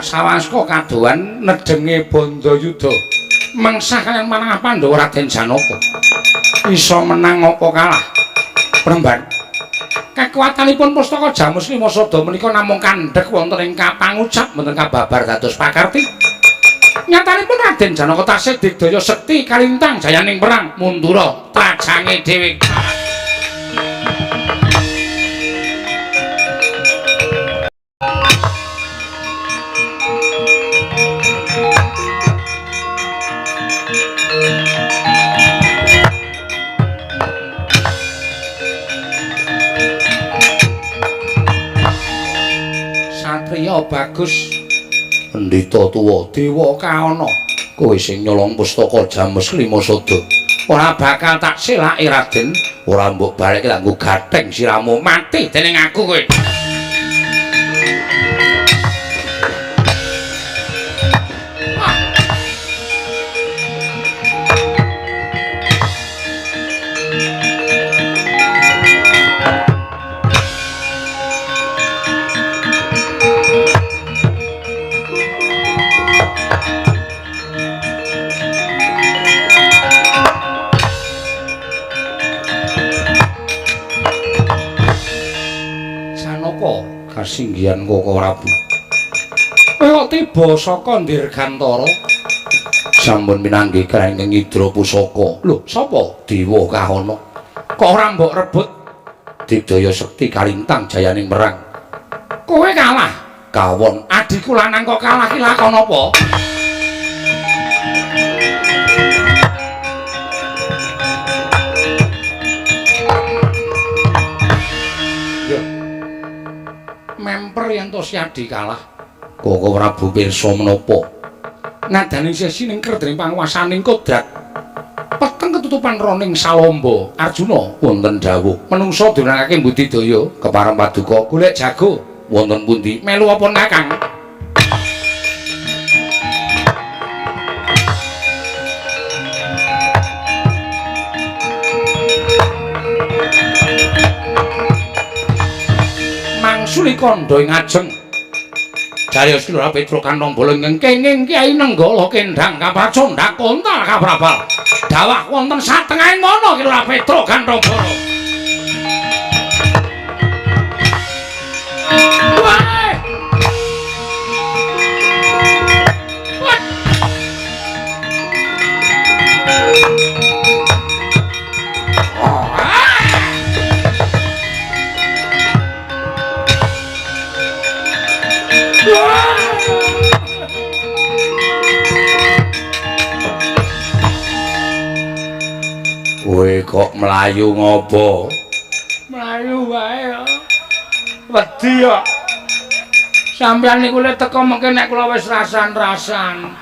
B: Sawaska kadohan nedenge Bandayuda mengsah kaliyan manengah Pandhawa Raden Janaka. Iso menang apa kalah? Premban. Kekuatanipun pustaka Jamus Lima Sada menika namung kandhek wonten ing kapangucap mboten kababar dados pakarti. Nyatanipun Raden Janaka tasih digdaya sekti kalintang jayaning perang mundura trajange dhewe. Satriya bagus pendhita tuwa dewa kaana kowe sing nyolong pustaka Jamus Lima Sada ora bakal tak selake Raden, ora mbok baleke tak nggo gatheng siramu mati dening aku kowe. Kasinggihan Koko Prabu. Kowe kok tiba saka Dirgantara? Sampun pinanggih karo ingkang ngidra pusaka. Lho, sapa? Dewa Kahana. Kok ora mbok rebut? Digdaya sekti kalintang jayaning perang. Kowe kalah. Kawon adhiku lanang kok kalah ki lakon apa? Yo. Memper yen to si adi kalah. Koko Prabu pirsa menapa? Nadane sesi ning kerdring panguwasaning kodrat. Peteng ketutupan roning salomba. Arjuna wonten dawuh. Menungsa diwenangake budidaya kepareng paduka golek jago wonten pundi? Melu apa Kakang? Mangsuli kandha ing ajeng. Jarios Ki Lurah Petruk kantong bolong ingkang kenging Kyai Nenggala kendhang kapracondhak kontal kaprabal. Dawah wonten satengahing mana Ki Lurah Petruk kantong bolong. Wah! Wah! Kowe kok mlayu ngopo? Mlayu wae ya. Wedi kok. Sampeyan niku le teko mengke nek kula wis rasan-rasan.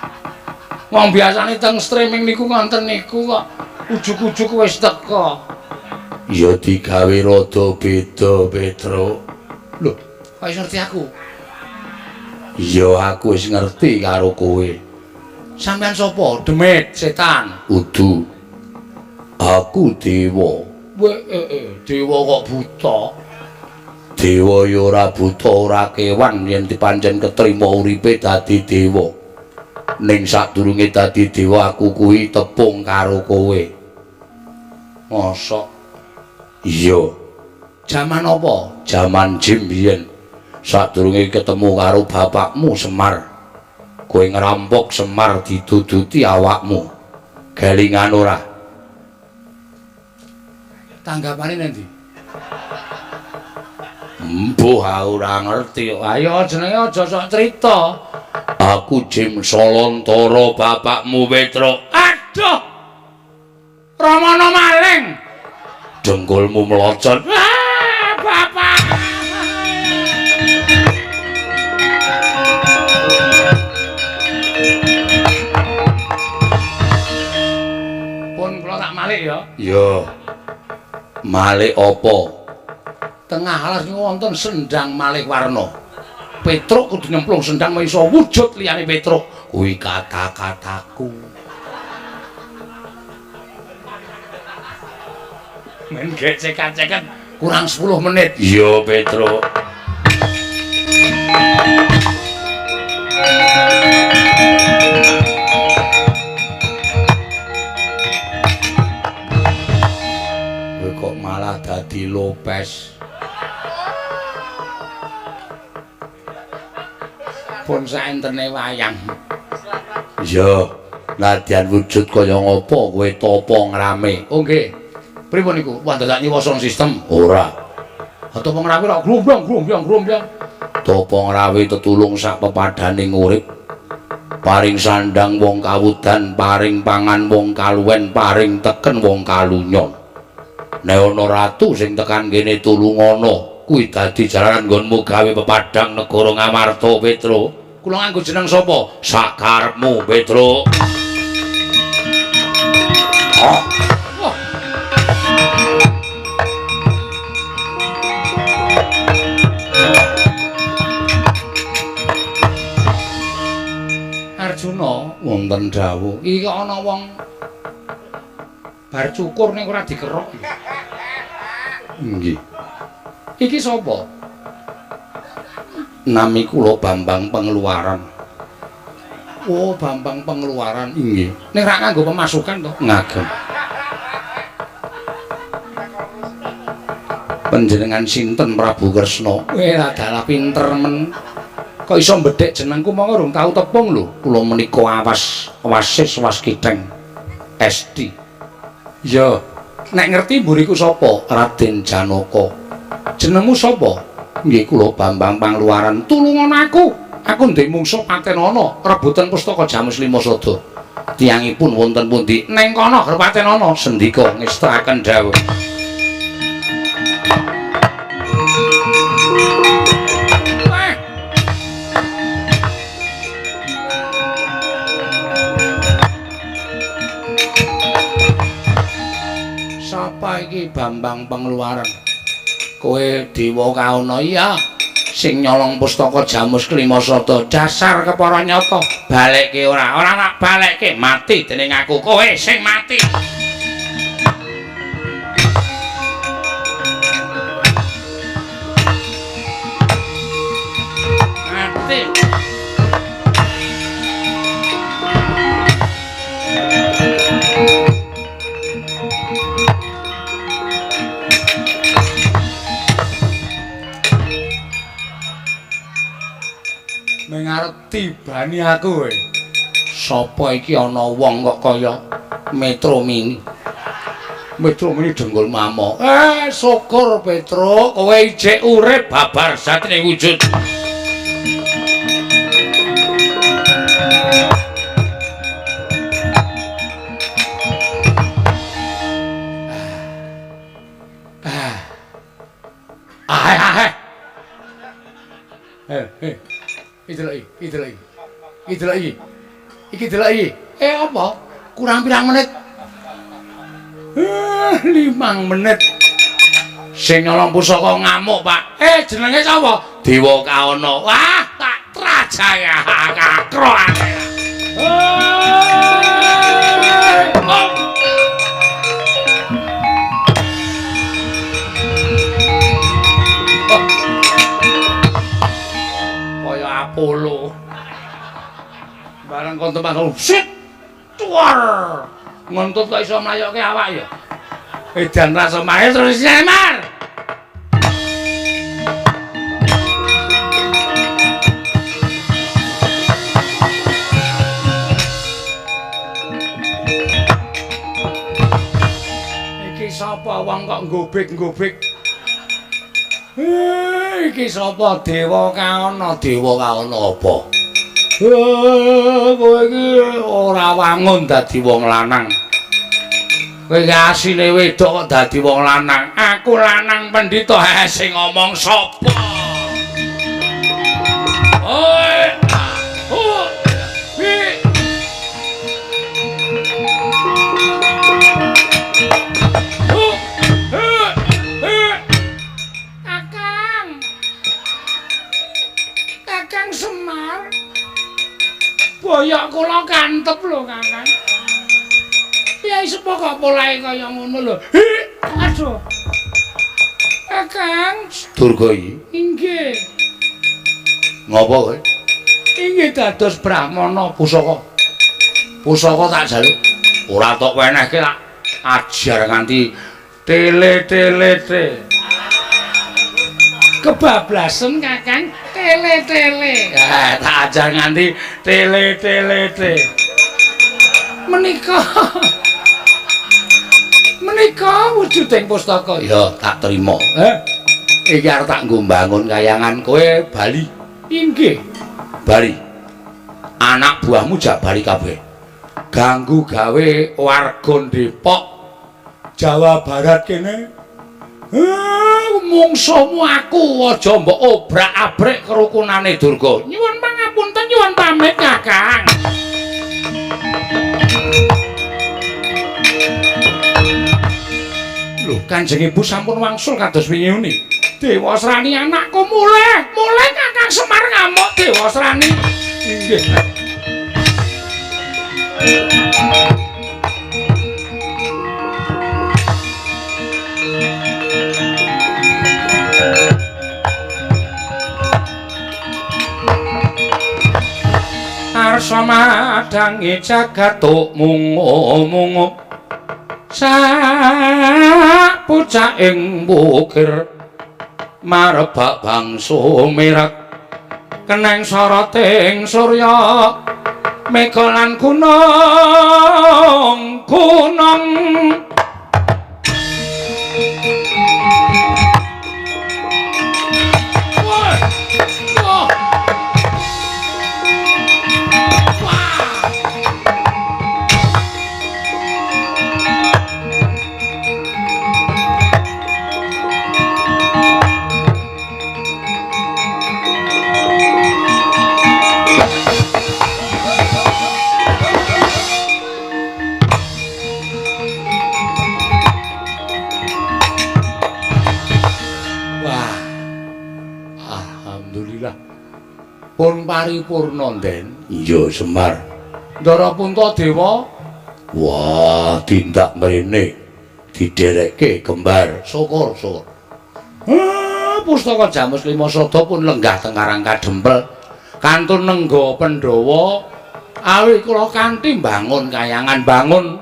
B: Wong biasane teng streaming niku ngonten niku kok ujug-ujug wis teko. Ya digawe rada beda, Petruk. Lho, kok wis ngerti aku? Ya aku wis ngerti karo kowe. Sampeyan sapa? Demit, setan. Udu. Aku dewa. Dewa kok buta? Dewa ya ora buta, ora kewan yen dipancen ketrima uripe dadi dewa. Ning sadurunge dadi dewa aku kuwi tepung karo kowe. Mosok? Iya. Jaman apa? Jaman jim biyen. Sadurunge ketemu karo bapakmu Semar. Kowe ngrampok Semar diduduti awakmu. Gelingan ora? Tanggapane nanti? Mbuh, aku ora ngerti. Ayo jenenge aja sok crita. Aku Jim Solontara bapakmu Petruk. Aduh. Ramana maling. Dengkulmu melocot. Ah, bapak. Pun kula tak malik ya. Iya. Malik apa? Tengah alas niku wonten sendang malih warna. Petruk kudu nyemplung sendang iso wujud liyane Petruk. Kuwi kata-kataku. Men gecekan-cekan kurang 10 menit. Iya, Petruk. Kowe kok malah dadi Lopez. Pun saentene wayang. Iya, nadyan wujud kaya ngopo kowe tapa ngrame. Oh nggih. Pripun niku? Wah dadak nyewa sound system? Ora. Ha tapa ngrawe ora grombyong grombyong grombyong. Tapa ngrawe tetulung sak pepadaning urip. Paring sandang wong kawudan, paring pangan wong kaluwen, paring teken wong kalunyon. Nek ana ratu sing tekan kene tulungana, kuwi dadi jalaran nggonmu gawe pepadang negara Ngamarta, Petruk. Kula nganggo jeneng sapa? Sakarepmu, Petruk. Oh. Wah. Arjuna wonten dawuh. Iki kok ana wong bar cukur ning ora dikerok. Nggih. Iki sapa? Nami kula Bambang Pengeluaran. Oh, Bambang Pengeluaran. Nggih. Ning ra nganggo pemasukan to? Ngagem. Panjenengan sinten Prabu Kresna? Weh, dalah pinter men. Kok iso mbedhek jenengku monggo rung tau tepung lho. Kula menika awas wasis waskiteng SD. Ya, nek ngerti mburiku sapa? Raden Janaka. Jenengmu sapa? Nggih kula Bambang Pangluaran. Tulungan aku. Aku ndek mungsuh patenana rebutan pustaka Jamus Lima Sada. Tiyangipun wonten pundi? Neng kono patenana sendika ngestakaken dawuh. Sapa iki Bambang Pangluaran? Kowe Dewa Kaona? Iya. Sing nyolong pustaka Jamus Kelima Sada. Dasar kepara nyata. Balekke ora? Ora tak balekke, mati dening aku. Kowe sing mati. Mati. Mengarep tibani aku kowe. Sapa iki ana wong kok kaya Metro Mini. Metro Mini dengkul mamo. Syukur Petro, kowe ijek urip babar satine wujud. Iki delok iki. Apa? Kurang pirang menit? 5 menit. Sing nyolong pusaka ngamuk, Pak. Jenenge sapa? Dewa Kaona. Wah, tak trajaya kakro akeh. Kaya Apollo. Bareng kon tempat sit tuar. Ngentut kok iso mlayokke awak ya. Edan rasa mae terus nyemar. Iki sapa wong kok nggobek-nggobek? Iki sapa Dewa Kaona? Dewa Kaona apa? Kowe iki ora wangun dadi wong lanang. Kowe iki asline wedok kok dadi wong lanang. Aku lanang pendhita. Sing ngomong sapa? Oi, oh, bi. Kakang. Kakang Semar. Boyok kula kantep lho, Kakang. Piye sepo kok polahe kaya ngono lho. Aduh. Kakang Durga iki. Inggih. Ngopo kowe? Inggih dados brahmana pusaka. Pusaka tak jaluk. Ora tok wenehke tak ajar nganti tele-tele-te. Kebablasen Kakang, tele-tele. Tak ajar nganti tele-tele-te. Menika menika wujuding pustaka. Ya, tak terima. Iki arep tak nggo mbangun kayangan kowe bali. Inggih. Bali. Anak buahmu jak bali kabeh. Ganggu gawe warga Depok, Jawa Barat kene. Mungsuhmu aku aja mbok obrak-abrik kerukunane Durga. Nyuwun pangapunten, nyuwun pamit Kakang. Lho, Kanjeng Ibu sampun wangsul kados wingi uni. Dewasrani anakku mulih, mulih Kakang Semar ngamuk Dewasrani. Inggih. Arsa madhangi jagat mungu-mungu sak pucaking bukir marebak bangsa merak Keneng soroting surya mega lan gunung gunung. Pun paripurna, Den.
A: Iya, Semar.
B: Ndara Puntadewa.
A: Wah, tindak mrene diderekke kembar.
B: Syukur, syukur. Pustaka Jamus Lima Sada pun lenggah teng Karang Kadempel. Kantun nengga Pandhawa awi kula kanthi mbangun kayangan bangun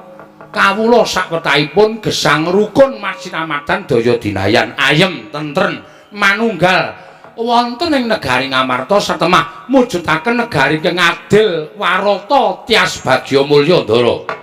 B: kawula sakwetahipun gesang rukun masinamadan daya dinayan ayem tentren manunggal wonten ing negari Ngamarta satemah mujudaken negari ingkang adil warata tias bagya mulya, Ndara.